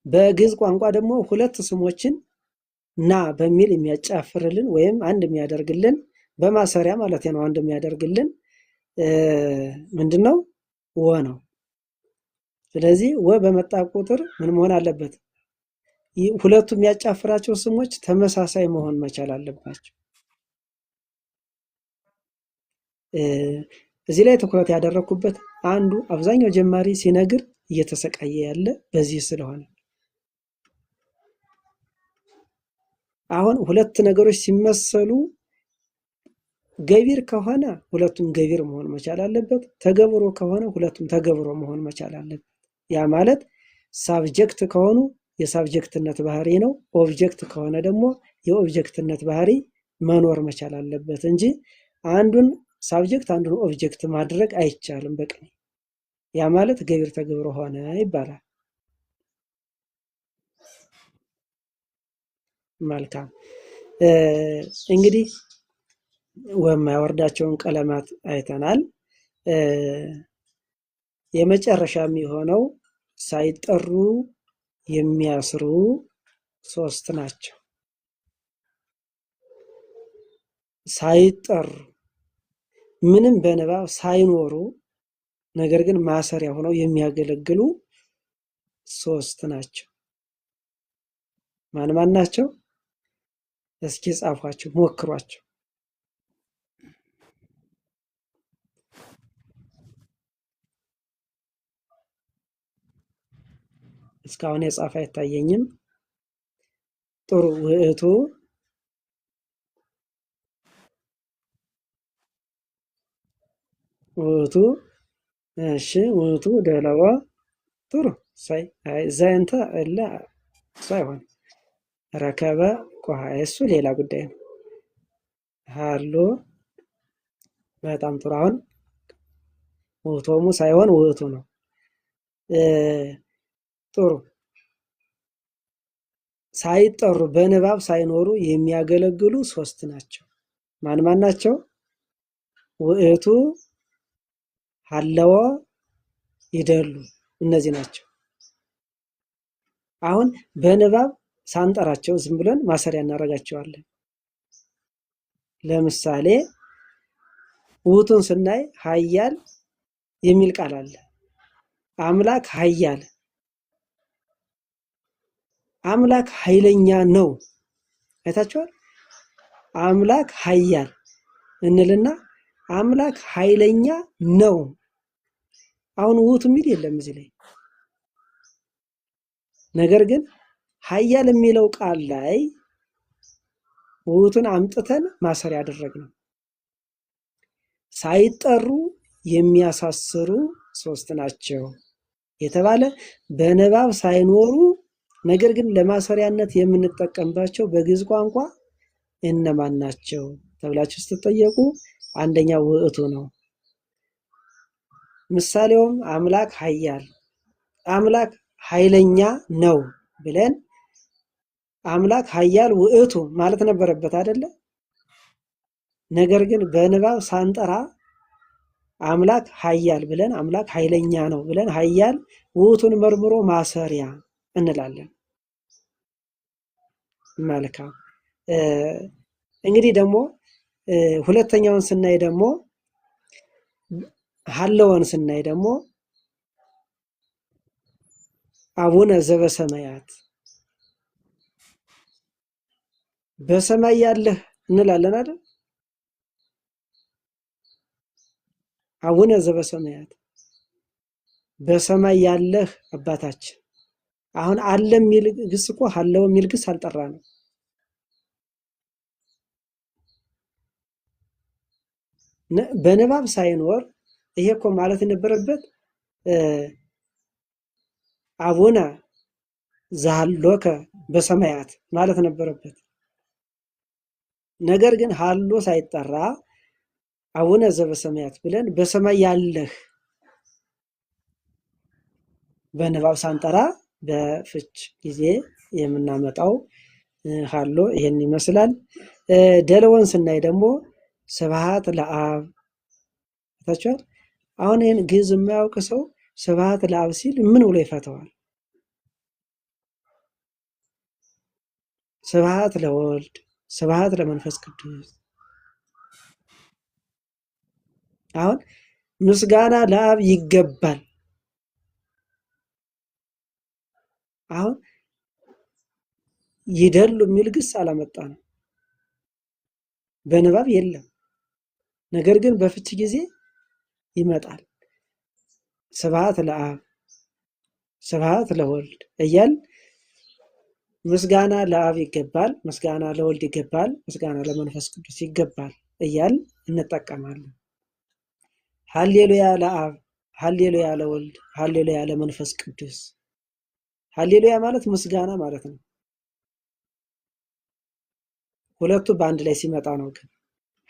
በግዕዝ ቋንቋ ደግሞ ሁለት ስሞችን ና በሚል የሚያጫፍርልን ወይም አንድ የሚያደርግልን በማሰሪያ ማለት ነው። አንድ የሚያደርግልን ምንድነው? ወ ነው። ስለዚህ ወ በመጣ ቁጥር ምን መሆን አለበት? ሁለቱ የሚያጫፍራቸው ስሞች ተመሳሳይ መሆን መቻል አለባቸው። እዚህ ላይ ትኩረት ያደረኩበት አንዱ አብዛኛው ጀማሪ ሲነግር እየተሰቃየ ያለ በዚህ ስለሆነ አሁን ሁለት ነገሮች ሲመሰሉ ገቢር ከሆነ ሁለቱም ገቢር መሆን መቻል አለበት። ተገብሮ ከሆነ ሁለቱም ተገብሮ መሆን መቻል አለበት። ያ ማለት subject ከሆኑ የ subject ነት ባህሪ ነው። object ከሆነ ደግሞ የ object ነት ባህሪ መኖር መቻል አለበት እንጂ አንዱን subject አንዱን object ማድረግ አይቻልም በቅኔ። ያ ማለት ገቢር ተገብሮ ሆነ ይባላል። መልካም እንግዲህ ወማያወርዳቸውን ቀለማት አይተናል። የመጨረሻ የሚሆነው ሳይጠሩ የሚያስሩ ሶስት ናቸው። ሳይጠሩ ምንም በንባብ ሳይኖሩ ነገር ግን ማሰሪያ ሆነው የሚያገለግሉ ሶስት ናቸው። ማን ማን ናቸው? እስኪ ጻፏቸው፣ ሞክሯቸው። እስካሁን የጻፈ አይታየኝም። ጥሩ ውእቱ ውእቱ እሺ ውእቱ ደለወ ጥሩ ሳይ አይ ዘንተ እለ እሱ አይሆንም። ረከበ ቆሃ እሱ ሌላ ጉዳይ ነው። ሃሎ በጣም ጥሩ። አሁን ውእቶሙ ሳይሆን ውእቱ ነው። ጥሩ። ሳይጠሩ በንባብ ሳይኖሩ የሚያገለግሉ ሶስት ናቸው። ማን ማን ናቸው? ውእቱ፣ ሀለወ፣ ይደሉ እነዚህ ናቸው። አሁን በንባብ ሳንጠራቸው ዝም ብለን ማሰሪያ እናደርጋቸዋለን። ለምሳሌ ውእቱን ስናይ ኃያል የሚል ቃል አለ። አምላክ ኃያል፣ አምላክ ኃይለኛ ነው። አይታችኋል። አምላክ ኃያል እንልና አምላክ ኃይለኛ ነው። አሁን ውእቱ የሚል የለም እዚህ ላይ። ነገር ግን ኃያል የሚለው ቃል ላይ ውእቱን አምጥተን ማሰሪያ ያደረግነው። ሳይጠሩ የሚያሳስሩ ሶስት ናቸው የተባለ በንባብ ሳይኖሩ ነገር ግን ለማሰሪያነት የምንጠቀምባቸው በግዕዝ ቋንቋ እነማን ናቸው ተብላችሁ ስትጠየቁ አንደኛው ውእቱ ነው። ምሳሌውም አምላክ ኃያል፣ አምላክ ኃይለኛ ነው ብለን አምላክ ኃያል ውእቱ ማለት ነበረበት አይደለ? ነገር ግን በንባብ ሳንጠራ አምላክ ኃያል ብለን አምላክ ኃይለኛ ነው ብለን ኃያል ውእቱን መርምሮ ማሰሪያ እንላለን። መልካም። እንግዲህ ደግሞ ሁለተኛውን ስናይ ደግሞ ሀለወን ስናይ ደግሞ አቡነ ዘበሰማያት በሰማይ ያለህ እንላለን አይደል? አቡነ ዘበሰማያት በሰማይ ያለህ አባታችን። አሁን አለ የሚል ግስ እኮ ሀለው የሚል ግስ አልጠራንም። በንባብ ሳይኖር ይሄ እኮ ማለት የነበረበት አቡነ ዘሀሎከ በሰማያት ማለት ነበረበት። ነገር ግን ሀሎ ሳይጠራ አቡነ ዘበሰማያት ብለን በሰማይ ያለህ በንባብ ሳንጠራ በፍች ጊዜ የምናመጣው ሀሎ ይሄን ይመስላል። ደለወን ስናይ ደግሞ ስብሐት ለአብ ታችኋል። አሁን ይህን ግዕዝ የማያውቅ ሰው ስብሐት ለአብ ሲል ምን ብሎ ይፈተዋል? ስብሐት ለወልድ፣ ስብሐት ለመንፈስ ቅዱስ። አሁን ምስጋና ለአብ ይገባል። አሁን ይደሉ የሚል ግስ አላመጣንም፣ በንባብ የለም። ነገር ግን በፍች ጊዜ ይመጣል። ስብሐት ለአብ፣ ስብሐት ለወልድ እያል ምስጋና ለአብ ይገባል፣ ምስጋና ለወልድ ይገባል፣ ምስጋና ለመንፈስ ቅዱስ ይገባል እያል እንጠቀማለን። ሀሌሉያ ለአብ፣ ሀሌሉያ ለወልድ፣ ሀሌሉያ ለመንፈስ ቅዱስ። ሀሌሉያ ማለት ምስጋና ማለት ነው። ሁለቱ በአንድ ላይ ሲመጣ ነው። ግን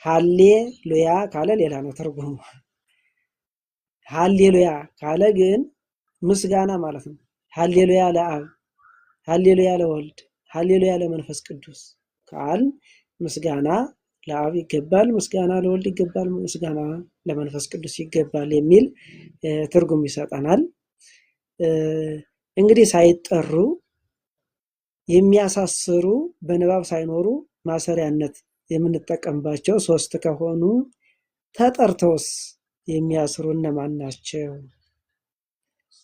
ሀሌሉያ ካለ ሌላ ነው ትርጉሙ። ሀሌሉያ ካለ ግን ምስጋና ማለት ነው። ሀሌሉያ ለአብ፣ ሀሌሉያ ለወልድ፣ ሀሌሉያ ለመንፈስ ቅዱስ ካል ምስጋና ለአብ ይገባል፣ ምስጋና ለወልድ ይገባል፣ ምስጋና ለመንፈስ ቅዱስ ይገባል የሚል ትርጉም ይሰጠናል። እንግዲህ ሳይጠሩ የሚያሳስሩ በንባብ ሳይኖሩ ማሰሪያነት የምንጠቀምባቸው ሶስት ከሆኑ ተጠርተውስ የሚያስሩ እነማን ናቸው?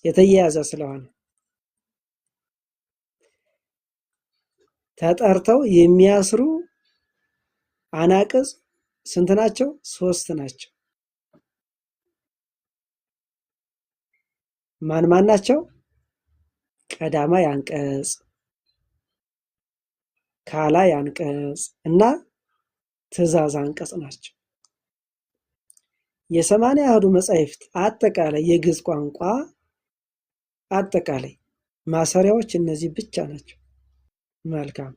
የተያያዘ ስለሆነ ተጠርተው የሚያስሩ አናቅጽ ስንት ናቸው? ሶስት ናቸው። ማን ማን ናቸው? ቀዳማይ አንቀጽ፣ ካላይ አንቀጽ እና ትእዛዝ አንቀጽ ናቸው። የሰማንያ አሐዱ መጻሕፍት አጠቃላይ የግዕዝ ቋንቋ አጠቃላይ ማሰሪያዎች እነዚህ ብቻ ናቸው። መልካም።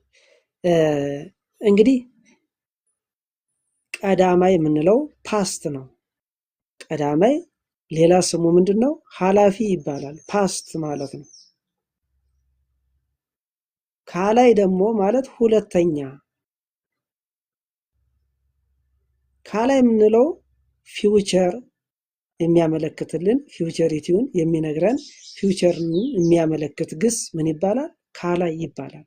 እንግዲህ ቀዳማይ የምንለው past ነው። ቀዳማይ ሌላ ስሙ ምንድን ነው? ኃላፊ ይባላል። Past ማለት ነው። ካልአይ ደግሞ ማለት ሁለተኛ። ካልአይ የምንለው future የሚያመለክትልን futurity ውን የሚነግረን future የሚያመለክት ግስ ምን ይባላል? ካልአይ ይባላል።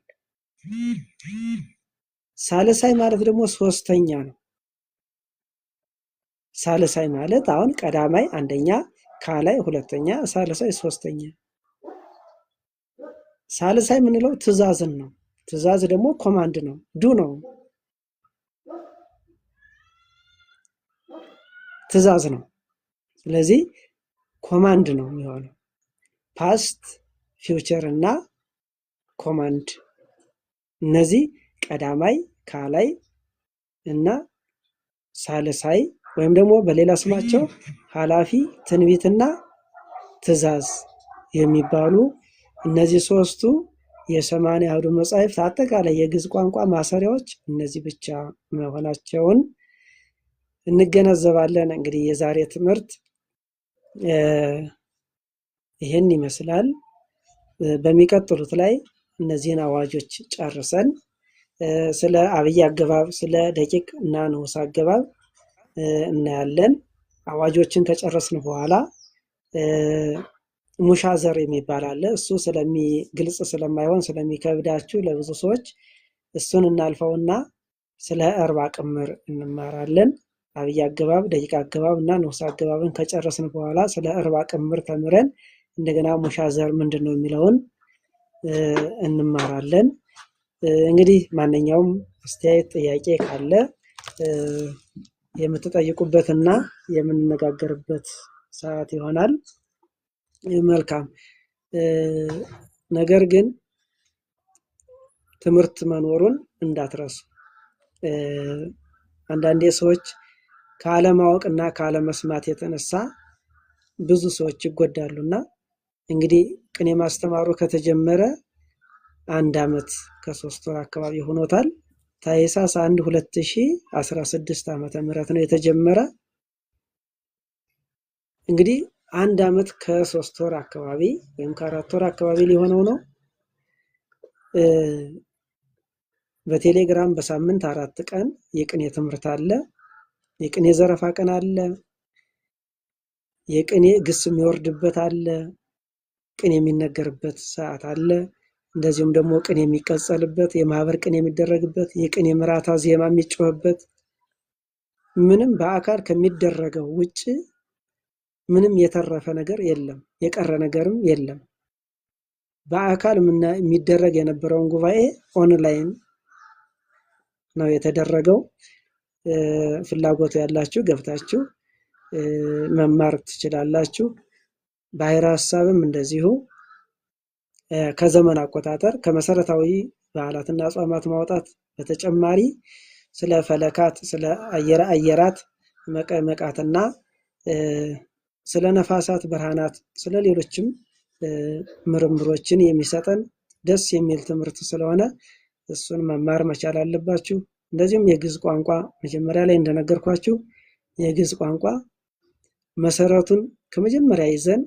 ሳልሳይ ማለት ደግሞ ሶስተኛ ነው። ሳልሳይ ማለት አሁን ቀዳማይ አንደኛ፣ ካልአይ ሁለተኛ፣ ሳልሳይ ሶስተኛ። ሳልሳይ የምንለው ትእዛዝን ነው። ትእዛዝ ደግሞ command ነው፣ do ነው፣ ትእዛዝ ነው። ስለዚህ command ነው የሚሆነው። Past፣ future እና command እነዚህ ቀዳማይ፣ ካልአይ እና ሳልሳይ ወይም ደግሞ በሌላ ስማቸው ኃላፊ፣ ትንቢትና ትእዛዝ የሚባሉ እነዚህ ሶስቱ የሰማንያ አሐዱ መጻሕፍት አጠቃላይ የግዕዝ ቋንቋ ማሰሪያዎች እነዚህ ብቻ መሆናቸውን እንገነዘባለን። እንግዲህ የዛሬ ትምህርት ይህን ይመስላል። በሚቀጥሉት ላይ እነዚህን አዋጆች ጨርሰን ስለ አብይ አገባብ፣ ስለ ደቂቅ እና ንዑስ አገባብ እናያለን። አዋጆችን ከጨረስን በኋላ ሙሻዘር የሚባል አለ። እሱ ግልጽ ስለማይሆን ስለሚከብዳችሁ ለብዙ ሰዎች እሱን እናልፈውና ስለ እርባ ቅምር እንማራለን። አብይ አገባብ፣ ደቂቅ አገባብ እና ንዑስ አገባብን ከጨረስን በኋላ ስለ እርባ ቅምር ተምረን እንደገና ሙሻዘር ምንድን ነው የሚለውን እንማራለን። እንግዲህ ማንኛውም አስተያየት፣ ጥያቄ ካለ የምትጠይቁበትና የምንነጋገርበት ሰዓት ይሆናል። መልካም። ነገር ግን ትምህርት መኖሩን እንዳትረሱ። አንዳንዴ ሰዎች ካለማወቅ እና ካለመስማት የተነሳ ብዙ ሰዎች ይጎዳሉና እንግዲህ ቅኔ ማስተማሩ ከተጀመረ 1 ዓመት ከ3 ወር አካባቢ ሆኖታል። ታኅሳስ 1 2016 ዓመተ ምህረት ነው የተጀመረ። እንግዲህ 1 ዓመት ከ3 ወር አካባቢ ወይም ከ4 ወር አካባቢ ሊሆነው ነው። በቴሌግራም በሳምንት 4 ቀን የቅኔ ትምህርት አለ። የቅኔ ዘረፋ ቀን አለ። የቅኔ ግስ የሚወርድበት አለ። ቅኔ የሚነገርበት ሰዓት አለ። እንደዚሁም ደግሞ ቅኔ የሚቀጸልበት፣ የማህበር ቅኔ የሚደረግበት፣ የቅኔ ምራታ ዜማ የሚጮህበት፣ ምንም በአካል ከሚደረገው ውጭ ምንም የተረፈ ነገር የለም፣ የቀረ ነገርም የለም። በአካል የሚደረግ የነበረውን ጉባኤ ኦንላይን ነው የተደረገው። ፍላጎቱ ያላችሁ ገብታችሁ መማር ትችላላችሁ። ባሕረ ሐሳብም እንደዚሁ ከዘመን አቆጣጠር ከመሰረታዊ በዓላትና አጽዋማት ማውጣት በተጨማሪ ስለ ፈለካት፣ ስለ አየራት መቃትና ስለ ነፋሳት ብርሃናት፣ ስለ ሌሎችም ምርምሮችን የሚሰጠን ደስ የሚል ትምህርት ስለሆነ እሱን መማር መቻል አለባችሁ። እንደዚሁም የግዕዝ ቋንቋ መጀመሪያ ላይ እንደነገርኳችሁ የግዕዝ ቋንቋ መሰረቱን ከመጀመሪያ ይዘን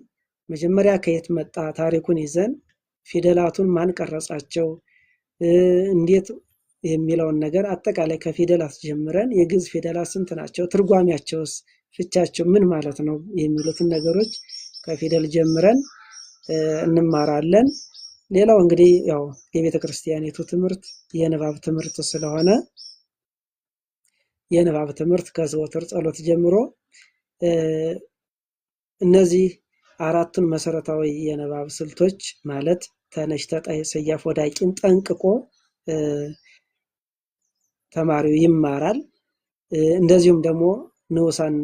መጀመሪያ ከየት መጣ ታሪኩን ይዘን ፊደላቱን ማን ቀረጻቸው እንዴት የሚለውን ነገር አጠቃላይ ከፊደላት ጀምረን የግዕዝ ፊደላት ስንት ናቸው፣ ትርጓሜያቸውስ፣ ፍቻቸው ምን ማለት ነው የሚሉትን ነገሮች ከፊደል ጀምረን እንማራለን። ሌላው እንግዲህ ያው የቤተ ክርስቲያኒቱ ትምህርት የንባብ ትምህርት ስለሆነ የንባብ ትምህርት ከዘወትር ጸሎት ጀምሮ እነዚህ አራቱን መሰረታዊ የንባብ ስልቶች ማለት ተነሽ፣ ተጣይ፣ ሰያፍ፣ ወዳቂን ጠንቅቆ ተማሪው ይማራል። እንደዚሁም ደግሞ ንዑሳን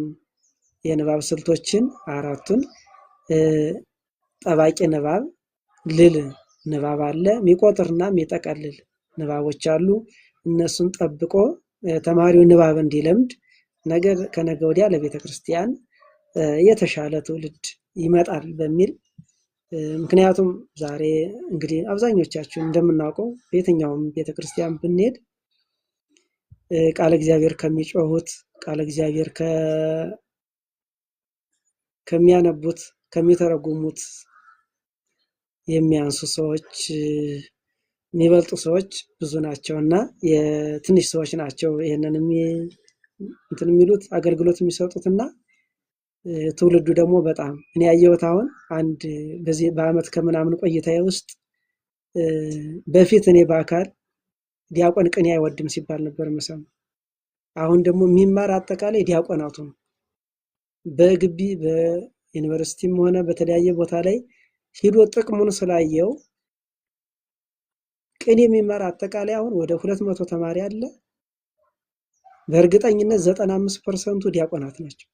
የንባብ ስልቶችን አራቱን ጠባቂ ንባብ፣ ልል ንባብ አለ፣ የሚቆጥርና የሚጠቀልል ንባቦች አሉ። እነሱን ጠብቆ ተማሪው ንባብ እንዲለምድ ነገ ከነገ ወዲያ ለቤተ ክርስቲያን የተሻለ ትውልድ ይመጣል በሚል ምክንያቱም ዛሬ እንግዲህ አብዛኞቻችን እንደምናውቀው በየትኛውም ቤተክርስቲያን ብንሄድ ቃለ እግዚአብሔር ከሚጮሁት፣ ቃለ እግዚአብሔር ከሚያነቡት፣ ከሚተረጉሙት የሚያንሱ ሰዎች የሚበልጡ ሰዎች ብዙ ናቸው እና የትንሽ ሰዎች ናቸው ይህንን እንትን የሚሉት አገልግሎት የሚሰጡት። እና ትውልዱ ደግሞ በጣም እኔ ያየሁት አሁን አንድ በዚህ በአመት ከምናምን ቆይታዬ ውስጥ በፊት እኔ በአካል ዲያቆን ቅኔ አይወድም ሲባል ነበር የምሰማው። አሁን ደግሞ የሚማር አጠቃላይ ዲያቆናቱ ነው። በግቢ በዩኒቨርሲቲም ሆነ በተለያየ ቦታ ላይ ሂዶ ጥቅሙን ስላየው ቅኔ የሚማር አጠቃላይ አሁን ወደ 200 ተማሪ አለ። በእርግጠኝነት 95% ዲያቆናት ናቸው።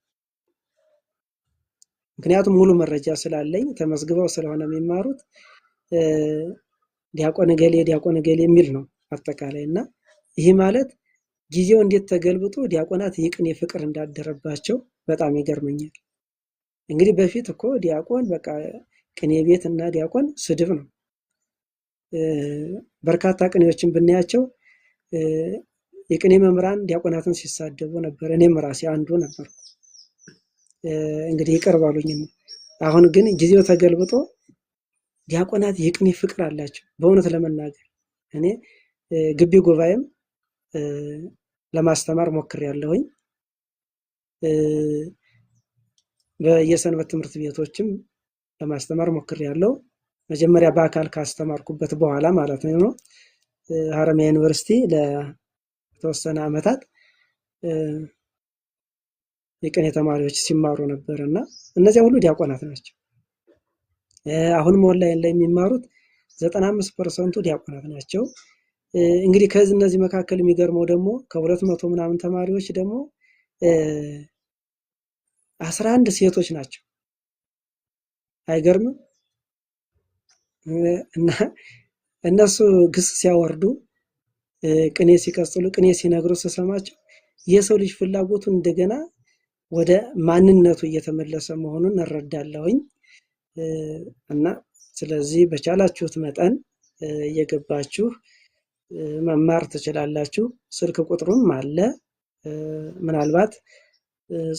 ምክንያቱም ሙሉ መረጃ ስላለኝ ተመዝግበው ስለሆነ የሚማሩት ዲያቆን እገሌ ዲያቆን እገሌ የሚል ነው አጠቃላይ። እና ይህ ማለት ጊዜው እንዴት ተገልብጦ ዲያቆናት የቅኔ ፍቅር እንዳደረባቸው በጣም ይገርመኛል። እንግዲህ በፊት እኮ ዲያቆን በቃ ቅኔ ቤት እና ዲያቆን ስድብ ነው። በርካታ ቅኔዎችን ብናያቸው የቅኔ መምህራን ዲያቆናትን ሲሳደቡ ነበር። እኔም ራሴ አንዱ ነበርኩ። እንግዲህ ይቅር በሉኝ። አሁን ግን ጊዜው ተገልብጦ ዲያቆናት የቅኔ ፍቅር አላቸው። በእውነት ለመናገር እኔ ግቢ ጉባኤም ለማስተማር ሞክሬያለሁኝ። በየሰንበት ትምህርት ቤቶችም ለማስተማር ሞክሬያለሁ። መጀመሪያ በአካል ካስተማርኩበት በኋላ ማለት ነው። ሀረማያ ዩኒቨርሲቲ ለተወሰነ ዓመታት የቅኔ ተማሪዎች ሲማሩ ነበር እና እነዚያ ሁሉ ዲያቆናት ናቸው። አሁንም ኦንላይን ላይ የሚማሩት 95% ዲያቆናት ናቸው። እንግዲህ ከዚህ እነዚህ መካከል የሚገርመው ደግሞ ከ200 ምናምን ተማሪዎች ደግሞ 11 ሴቶች ናቸው። አይገርምም? እና እነሱ ግስ ሲያወርዱ፣ ቅኔ ሲቀጽሉ፣ ቅኔ ሲነግሩ ስሰማቸው የሰው ልጅ ፍላጎቱ እንደገና ወደ ማንነቱ እየተመለሰ መሆኑን እረዳለሁኝ። እና ስለዚህ በቻላችሁት መጠን እየገባችሁ መማር ትችላላችሁ። ስልክ ቁጥሩም አለ። ምናልባት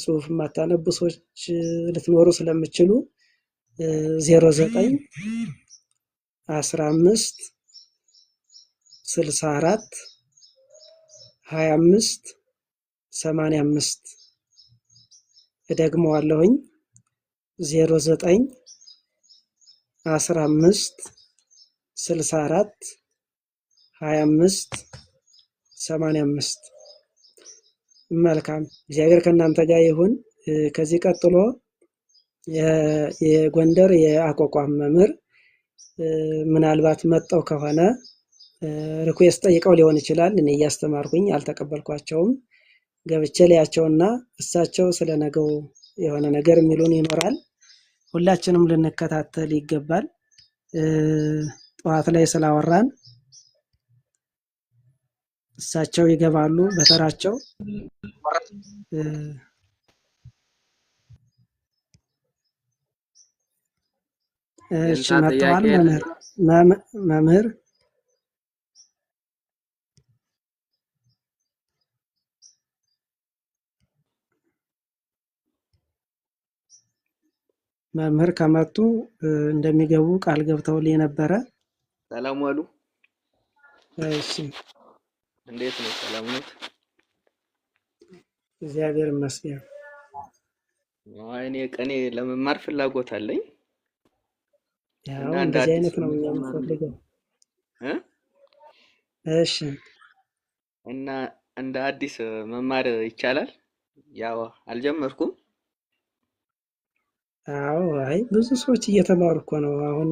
ጽሁፍ የማታነቡ ሰዎች ልትኖሩ ስለምችሉ 09 15 64 25 85። እደግመዋለሁኝ፣ 09 15 64 25 85። መልካም፣ እግዚአብሔር ከእናንተ ጋር ይሁን። ከዚህ ቀጥሎ የጎንደር የአቋቋም መምህር ምናልባት መጠው ከሆነ request ጠይቀው ሊሆን ይችላል። እኔ እያስተማርኩኝ አልተቀበልኳቸውም። ገብቼ ሊያቸውና እሳቸው ስለ ነገው የሆነ ነገር የሚሉን ይኖራል። ሁላችንም ልንከታተል ይገባል። ጠዋት ላይ ስላወራን እሳቸው ይገባሉ በተራቸው። እሺ መጥተዋል። መምህር መምህር ከመጡ እንደሚገቡ ቃል ገብተውልኝ ነበረ። ሰላም ዋሉ። እሺ እንዴት ነው? ሰላም ነው? እግዚአብሔር ይመስገን። እኔ ቅኔ ለመማር ፍላጎት አለኝ። ያው እንደዚህ አይነት ነው እኛ የምንፈልገው። እሺ እና እንደ አዲስ መማር ይቻላል? ያው አልጀመርኩም። አዎ፣ አይ ብዙ ሰዎች እየተማሩ እኮ ነው አሁን።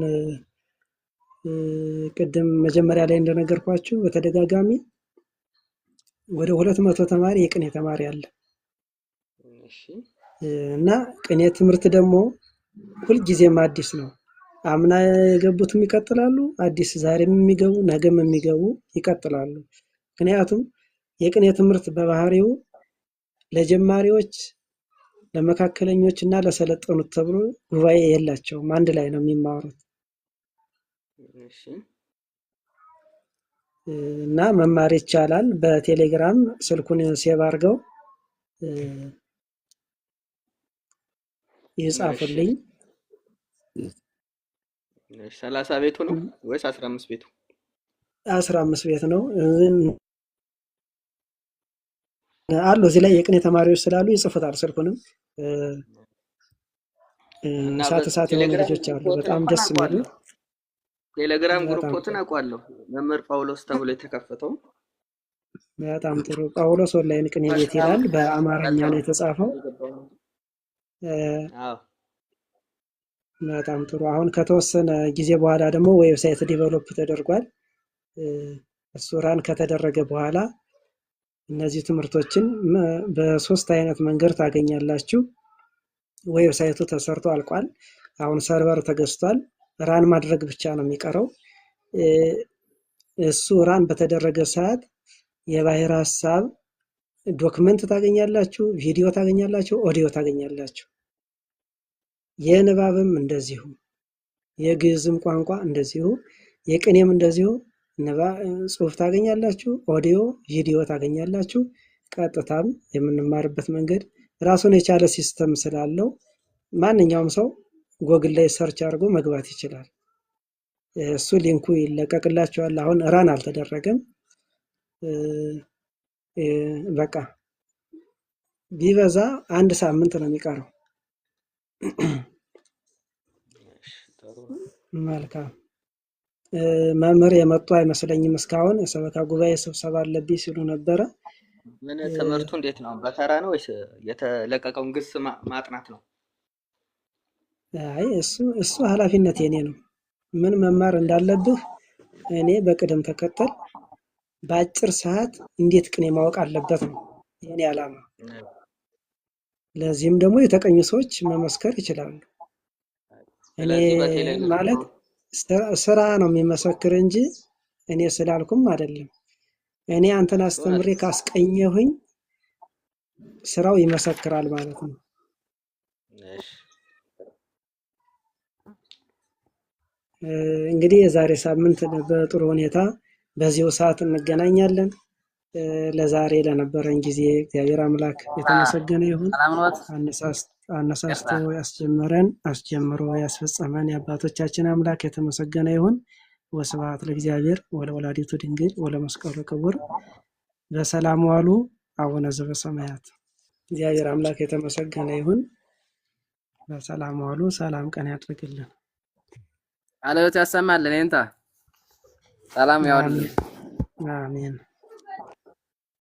ቅድም መጀመሪያ ላይ እንደነገርኳችሁ በተደጋጋሚ ወደ 200 ተማሪ የቅኔ ተማሪ አለ። እና ቅኔ ትምህርት ደግሞ ሁልጊዜም አዲስ ነው። አምና የገቡትም ይቀጥላሉ፣ አዲስ ዛሬም የሚገቡ ነገም የሚገቡ ይቀጥላሉ። ምክንያቱም የቅኔ ትምህርት በባህሪው ለጀማሪዎች ለመካከለኞች እና ለሰለጠኑት ተብሎ ጉባኤ የላቸውም። አንድ ላይ ነው የሚማሩት እሺ እና መማር ይቻላል። በቴሌግራም ስልኩን save አድርገው እ፣ እሺ ይጻፉልኝ። እሺ። 30 ቤቱ ነው ወይስ 15 ቤቱ? 15 ቤት ነው አሉ። እዚህ ላይ የቅኔ ተማሪዎች ስላሉ ይጽፉታል። ስልኩንም እ፣ እና እሳት እሳት የሆኑ በቴሌግራም ልጆች አሉ፣ group ኦትን በጣም እንኳን ደስ የሚሉ። አውቀዋለሁ። ቴሌግራም በጣም group ኦትን ጥሩ አውቀዋለሁ። መምህር ጳውሎስ ተብሎ የተከፈተው በጣም ጥሩ። ጳውሎስ ኦንላይን ቅኔ ቤት በስራ ይላል። ምክንያት በአማርኛ ነው የተጻፈው። አልገባሁም። እ፣ አዎ በጣም ጥሩ። አሁን ከተወሰነ ጊዜ በኋላ ደግሞ website develop ተደርጓል። እ፣ እሱ run ከተደረገ በኋላ እነዚህ ትምህርቶችን በሶስት አይነት መንገድ ታገኛላችሁ። website ኡ ተሰርቶ አልቋል። አሁን server ተገዝቷል። run ማድረግ ብቻ ነው የሚቀረው። እ፣ እሱ run በተደረገ ሰዓት የባሕረ ሐሳብ document ታገኛላችሁ፣ ቪዲዮ ታገኛላችሁ፣ ኦዲዮ ታገኛላችሁ። የንባብም እንደዚሁ፣ የግዕዝም ቋንቋ እንደዚሁ፣ የቅኔም እንደዚሁ ጽሑፍ ታገኛላችሁ፣ ኦዲዮ ቪዲዮ ታገኛላችሁ። ቀጥታም የምንማርበት መንገድ ራሱን የቻለ system ስላለው ማንኛውም ሰው ጎግል ላይ search አድርጎ መግባት ይችላል። እሱ link ኡ ይለቀቅላችኋል። አሁን run አልተደረገም። እ፣ እ፣ በቃ ቢበዛ አንድ ሳምንት ነው የሚቀረው። እሺ፣ ጥሩ ነው። መልካም መምህር የመጡ አይመስለኝም እስካሁን። የሰበካ ጉባኤ ስብሰባ አለብኝ ሲሉ ነበረ። ምን እ፣ ትምህርቱ እንዴት ነው? በተራ ነው ወይስ የተለቀቀውን ግስ ማጥናት ነው? አይ እሱ ኃላፊነት የኔ ነው። ምን መማር እንዳለብህ እኔ በቅደም ተከተል በአጭር ሰዓት እንዴት ቅኔ ማወቅ አለበት ነው የኔ ዓላማ። ለዚህም ደግሞ የተቀኙ ሰዎች መመስከር ይችላሉ። እኔ ስለዚህ በቴሌግራም ማለት ስራ ነው የሚመሰክር እንጂ እኔ ስላልኩም አይደለም። እኔ አንተን እውነት አስተምሬ ካስቀኘሁኝ ስራው ይመሰክራል ማለት ነው። እሺ እንግዲህ የዛሬ ሳምንት በጥሩ ሁኔታ በዚሁ ሰዓት እንገናኛለን። ለዛሬ ለነበረን ጊዜ እግዚአብሔር አምላክ የተመሰገነ ይሁን። ሰላም ኖት? አነሳስቶ ያስጀመረን አስጀምሮ ያስፈጸመን የአባቶቻችን አምላክ የተመሰገነ ይሁን። ወስብሐት ለእግዚአብሔር ወለወላዲቱ ድንግል ወለመስቀሉ ክቡር። በሰላም ዋሉ። አቡነ ዘበሰማያት። እግዚአብሔር አምላክ የተመሰገነ ይሁን። በሰላም ዋሉ። ሰላም ቀን ያድርግልን። ቃለ ሕይወት ያሰማልን። ይንታ ሰላም አሜን ያወርድልን። አሜን።